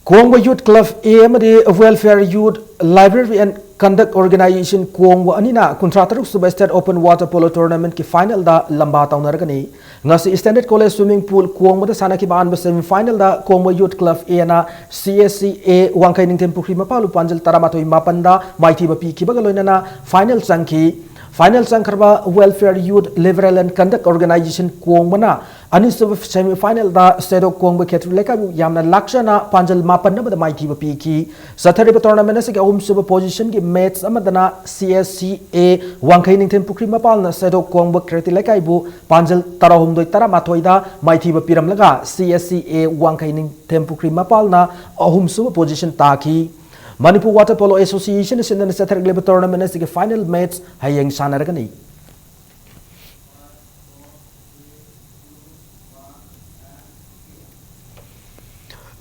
ꯀꯣꯡꯕ Youth Club A ꯑꯃꯗꯤ Welfare Youth Library and Conduct Organization ꯀꯣꯡꯕ ꯑꯅꯤꯅ ꯀꯨꯟꯊ꯭ꯔꯥ ꯇꯔꯨꯛ ꯁꯨꯕ State Open Water Polo Tournament ꯀꯤ final ꯗ ꯂꯝꯕꯥ ꯇꯧꯅꯔꯒꯅꯤ꯫ ꯉꯁꯤ Standard College Swimming Pool ꯀꯣꯡꯕꯗ ꯁꯥꯟꯅꯈꯤꯕ ꯑꯍꯥꯟꯕ semi final the ꯀꯣꯡꯕ Youth Club A ꯅ C S C A ꯋꯥꯡꯈꯩ ꯅꯤꯡꯊꯦꯝ ꯄꯨꯈ꯭ꯔꯤ ꯃꯄꯥꯜꯕꯨ ꯄꯥꯟꯖꯜ ꯇꯔꯥꯃꯥꯊꯣꯏ ꯃꯥꯄꯟꯗ ꯃꯥꯏꯊꯤꯕ ꯄꯤꯈꯤꯕꯒ ꯂꯣꯏꯅꯅ final ꯆꯪꯈꯤ꯫ Final ꯆꯪꯈ꯭ꯔꯕ Welfare Youth Library and Conduct Organization ꯀꯣꯡꯕꯅ ꯑꯅꯤꯁꯨꯕ semi final ꯗ ꯁꯦꯗꯣꯛ ꯀꯣꯡꯕ ꯈꯦꯇ꯭ꯔꯤ ꯂꯩꯀꯥꯏꯕꯨ ꯌꯥꯝꯅ ꯂꯥꯛꯆꯅ ꯄꯥꯟꯖꯜ ꯃꯥꯄꯟ ꯑꯃꯗ ꯃꯥꯏꯊꯤꯕ ꯄꯤꯈꯤ꯫ ꯆꯠꯊꯔꯤꯕ tournament ꯑꯁꯤꯒꯤ ꯑꯍꯨꯝꯁꯨꯕ position ꯒꯤ match ꯑꯃꯗꯅ C S C A ꯋꯥꯡꯈꯩ ꯅꯤꯡꯊꯦꯝ ꯄꯨꯈ꯭ꯔꯤ ꯃꯄꯥꯜꯅ ꯁꯦꯗꯣꯛ ꯀꯣꯡꯕ ꯈꯦꯇ꯭ꯔꯤ ꯂꯩꯀꯥꯏꯕꯨ ꯄꯥꯟꯖꯜ ꯇꯔꯥꯍꯨꯝꯗꯣꯏ ꯇꯔꯥꯃꯥꯊꯣꯏꯗ ꯃꯥꯏꯊꯤꯕ ꯄꯤꯔꯝꯂꯒ C S C A ꯋꯥꯡꯈꯩ ꯅꯤꯡꯊꯦꯝ ꯄꯨꯈ꯭ꯔꯤ ꯃꯄꯥꯜꯅ ꯑꯍꯨꯝꯁꯨꯕ position ꯇꯥꯈꯤ꯫ ꯃꯅꯤꯄꯨꯔ Water Polo Association ꯁꯤꯟꯗꯨꯅ ꯆꯠꯊꯔꯛꯂꯤꯕ tournament ꯑꯁꯤꯒꯤ final match ꯍꯌꯦꯡ ꯁꯥꯟꯅꯔꯒꯅꯤ꯫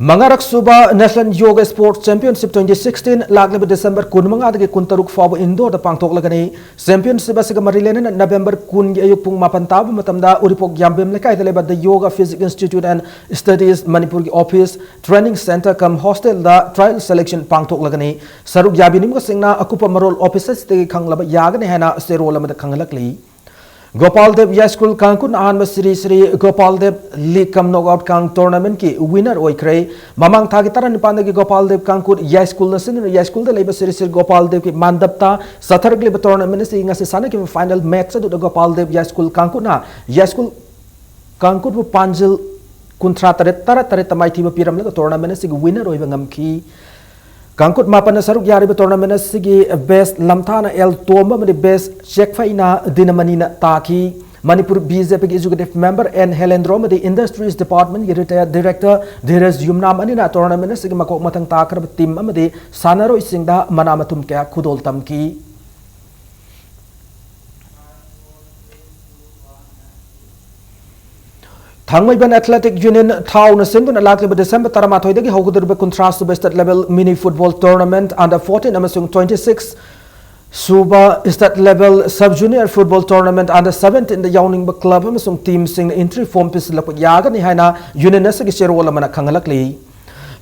ꯃꯉꯥꯔꯛ ꯁꯨꯕ National Yoga Sports Championship twenty sixteen ꯂꯥꯛꯂꯤꯕ December ꯀꯨꯟꯃꯉꯥꯗꯒꯤ ꯀꯨꯟꯇꯔꯨꯛ ꯐꯥꯎꯕ indoor ꯗ ꯄꯥꯡꯊꯣꯛꯂꯒꯅꯤ꯫ Championship ꯑꯁꯤꯒ ꯃꯔꯤ ꯂꯩꯅꯅ November ꯀꯨꯟꯒꯤ ꯑꯌꯨꯛ ꯄꯨꯡ ꯃꯥꯄꯟ ꯇꯥꯕ ꯃꯇꯝꯗ ꯎꯔꯤꯄꯣꯛ ꯌꯥꯝꯕꯦꯝ ꯂꯩꯀꯥꯏꯗ ꯂꯩꯕ The Yoga Physics Institute and Studies Manipur ꯒꯤ office, training center cum hostel ꯗ trial selection ꯄꯥꯡꯊꯣꯛꯂꯒꯅꯤ꯫ ꯁꯔꯨꯛ ꯌꯥꯕꯤꯅꯤꯡꯕꯁꯤꯡꯅ ꯑꯀꯨꯞꯄ ꯃꯔꯣꯜ office ꯑꯁꯤꯗꯒꯤ ꯈꯪꯂꯕ ꯌꯥꯒꯅꯤ ꯍꯥꯏꯅ ꯆꯦꯔꯣꯜ ꯑꯃꯗ ꯈꯪꯍꯜꯂꯛꯂꯤ꯫ ꯒꯣꯄꯥꯜ ꯗꯦꯕ ꯌꯥꯏꯁ꯭ꯀꯨꯜ ꯀꯥꯡꯈꯨꯠꯅ ꯑꯍꯥꯟꯕ ꯁ꯭ꯔꯤ ꯁ꯭ꯔꯤ ꯒꯣꯄꯥꯜ ꯗꯦꯕ League cum Knockout Count Tournament ꯀꯤ winner ꯑꯣꯏꯈ꯭ꯔꯦ꯫ ꯃꯃꯥꯡ ꯊꯥꯒꯤ ꯇꯔꯥꯅꯤꯄꯥꯟꯗꯒꯤ ꯒꯣꯄꯥꯜ ꯗꯦꯕ ꯀꯥꯡꯈꯨꯠ ꯌꯥꯏꯁ꯭ꯀꯨꯜꯅ ꯁꯤꯟꯗꯨꯅ ꯌꯥꯏꯁ꯭ꯀꯨꯜꯗ ꯂꯩꯕ ꯁ꯭ꯔꯤ ꯁ꯭ꯔꯤ ꯒꯣꯄꯥꯜ ꯗꯦꯕꯀꯤ ꯃꯥꯟꯗꯞꯇ ꯆꯠꯊꯔꯛꯂꯤꯕ tournament ꯑꯁꯤ ꯉꯁꯤ ꯁꯥꯟꯅꯈꯤꯕ final match ꯑꯗꯨꯗ ꯒꯣꯄꯥꯜ ꯗꯦꯕ ꯌꯥꯏꯁ꯭ꯀꯨꯜ ꯀꯥꯡꯈꯨꯠꯅ ꯌꯥꯏꯁ꯭ꯀꯨꯜ ꯀꯥꯡꯈꯨꯠꯄꯨ ꯄꯥꯟꯖꯤꯜ ꯀꯨꯟꯊ꯭ꯔꯥ ꯇꯔꯦꯠ, ꯇꯔꯥ ꯇꯔꯦꯠꯇ ꯃꯥꯏꯊꯤꯕ ꯄꯤꯔꯝꯂꯒ tournament ꯑꯁꯤꯒꯤ winner ꯑꯣꯏꯕ ꯉꯝꯈꯤ꯫ ꯀꯥꯡꯈꯨꯠ ꯃꯥꯄꯟꯅ ꯁꯔꯨꯛ ꯌꯥꯔꯤꯕ tournament ꯑꯁꯤꯒꯤ best ꯂꯝꯊꯥꯅ ꯑꯦꯜ ꯇꯣꯝꯕ ꯑꯃꯗꯤ best ꯆꯦꯛꯐꯩꯅ ꯗꯤꯅꯃꯅꯤꯅ ꯇꯥꯈꯤ꯫ ꯃꯅꯤꯄꯨꯔ BJP ꯒꯤ executive member ꯑꯦꯟ ꯍꯦꯂꯦꯟꯗ꯭ꯔꯣ ꯑꯃꯗꯤ Industries Department ꯀꯤ retired director ꯙꯤꯔꯖ ꯌꯨꯝꯅꯥꯝ ꯑꯅꯤꯅ tournament ꯑꯁꯤꯒꯤ ꯃꯀꯣꯛ ꯃꯊꯪ ꯇꯥꯈ꯭ꯔꯕ team ꯑꯃꯗꯤ ꯁꯥꯟꯅꯔꯣꯏꯁꯤꯡꯗ ꯃꯅꯥ ꯃꯊꯨꯝ ꯀꯌꯥ ꯈꯨꯗꯣꯜ ꯇꯝꯈꯤ꯫ ꯊꯥꯡꯃꯩꯕꯟ Athletic Union ꯊꯥꯎꯅ ꯁꯤꯟꯗꯨꯅ ꯂꯥꯛꯂꯤꯕ December ꯇꯔꯥꯃꯥꯊꯣꯏꯗꯒꯤ ꯍꯧꯒꯗꯧꯔꯤꯕ ꯀꯨꯟꯊ꯭ꯔꯥ ꯁꯨꯕ state level mini football tournament under fourteen ꯑꯃꯁꯨꯡ twenty six ꯁꯨꯕ state level sub junior football tournament under seventeen ꯗ ꯌꯥꯎꯅꯤꯡꯕ club ꯑꯃꯁꯨꯡ team ꯁꯤꯡꯅ entry form ꯄꯤꯁꯤꯜꯂꯛꯄ ꯌꯥꯒꯅꯤ ꯍꯥꯏꯅ union ꯑꯁꯤꯒꯤ ꯆꯦꯔꯣꯜ ꯑꯃꯅ ꯈꯪꯍꯜꯂꯛꯂꯤ꯫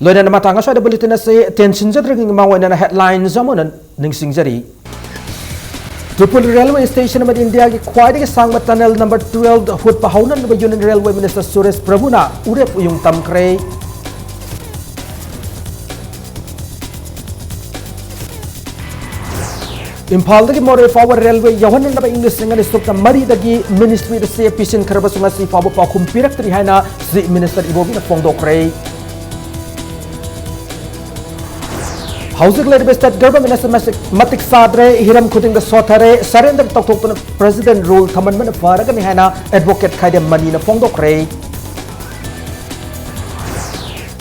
ꯂꯣꯏꯅꯅ ꯃꯇꯥꯡ ꯑꯁ꯭ꯋꯥꯏꯗ bulletin ꯑꯁꯤ ꯇꯦꯟꯁꯤꯟꯖꯗ꯭ꯔꯤꯉꯩ ꯃꯃꯥꯡ ꯑꯣꯏꯅ headlines ꯑꯃꯨꯛ ꯍꯟꯅ ꯅꯤꯡꯁꯤꯡꯖꯔꯤ꯫ ꯇ꯭ꯔꯤꯄꯨꯜ railway station ꯑꯃꯗꯤ ꯏꯟꯗꯤꯌꯥꯒꯤ ꯈ꯭ꯋꯥꯏꯗꯒꯤ ꯁꯥꯡꯕ tunnel number twelve ꯍꯨꯠꯄ ꯍꯧꯅꯅꯕ Union Railway Minister Suresh ꯄ꯭ꯔꯚꯨꯅ ꯎꯔꯦꯞ ꯎꯌꯨꯡ ꯇꯝꯈ꯭ꯔꯦ꯫ ꯏꯝꯐꯥꯜꯗꯒꯤ ꯃꯣꯔꯦ ꯐꯥꯎꯕ railway ꯌꯧꯍꯟꯅꯅꯕ ꯏꯪ ꯂꯤꯁꯤꯡ ꯑꯅꯤ ꯁꯨꯞꯅ ꯃꯔꯤꯗꯒꯤ ministry ꯗ ꯆꯦ ꯄꯤꯁꯤꯟꯈ꯭ꯔꯕꯁꯨ ꯉꯁꯤ ꯐꯥꯎꯕ ꯄꯥꯎꯈꯨꯝ ꯄꯤꯔꯛꯇ꯭ꯔꯤ ꯍꯥꯏꯅ Chief Minister ꯏꯕꯣꯕꯤꯅ ꯐꯣꯡꯗꯣꯛꯈ꯭ꯔꯦ꯫ ꯍꯧꯖꯤꯛ ꯂꯩꯔꯤꯕ state government ꯑꯁꯤ ꯃꯁꯤꯛ ꯃꯇꯤꯛ ꯆꯥꯗ꯭ꯔꯦ, ꯍꯤꯔꯝ ꯈꯨꯗꯤꯡꯗ ꯁꯣꯠꯊꯔꯦ, surrender ꯇꯧꯊꯣꯛꯇꯨꯅ president rule ꯊꯝꯍꯟꯕꯅ ꯐꯔꯒꯅꯤ ꯍꯥꯏꯅ advocate ꯈꯥꯏꯗꯦꯝ ꯃꯅꯤꯅ ꯐꯣꯡꯗꯣꯛꯈ꯭ꯔꯦ꯫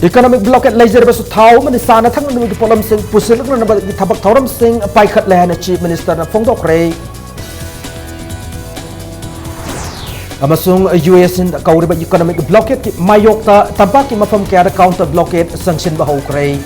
Economic blockade ꯂꯩꯖꯔꯕꯁꯨ ꯊꯥꯎ ꯑꯃꯗꯤ ꯆꯥꯅ ꯊꯛꯅꯅꯕꯒꯤ ꯄꯣꯠꯂꯝꯁꯤꯡ ꯄꯨꯁꯤꯜꯂꯛꯅꯅꯕꯒꯤ ꯊꯕꯛ ꯊꯧꯔꯝꯁꯤꯡ ꯄꯥꯏꯈꯠꯂꯦ ꯍꯥꯏꯅ Chief Minister ꯅ ꯐꯣꯡꯗꯣꯛꯈ꯭ꯔꯦ꯫ ꯑꯃꯁꯨꯡ ꯌꯨ ꯑꯦꯁ ꯀꯧꯔꯤꯕ ꯏꯀꯣꯅꯣꯃꯤꯛ ꯕ꯭ꯂꯣꯀꯦꯠꯀꯤ ꯃꯥꯌꯣꯛꯇ ꯇꯝꯄꯥꯛꯀꯤ ꯃꯐꯝ ꯀꯌꯥꯗ ꯀꯥꯎꯟꯇꯔ ꯕ꯭ꯂꯣꯀꯦꯠ ꯆꯪꯁꯤꯟꯕ ꯍꯧꯈ꯭ꯔꯦ꯫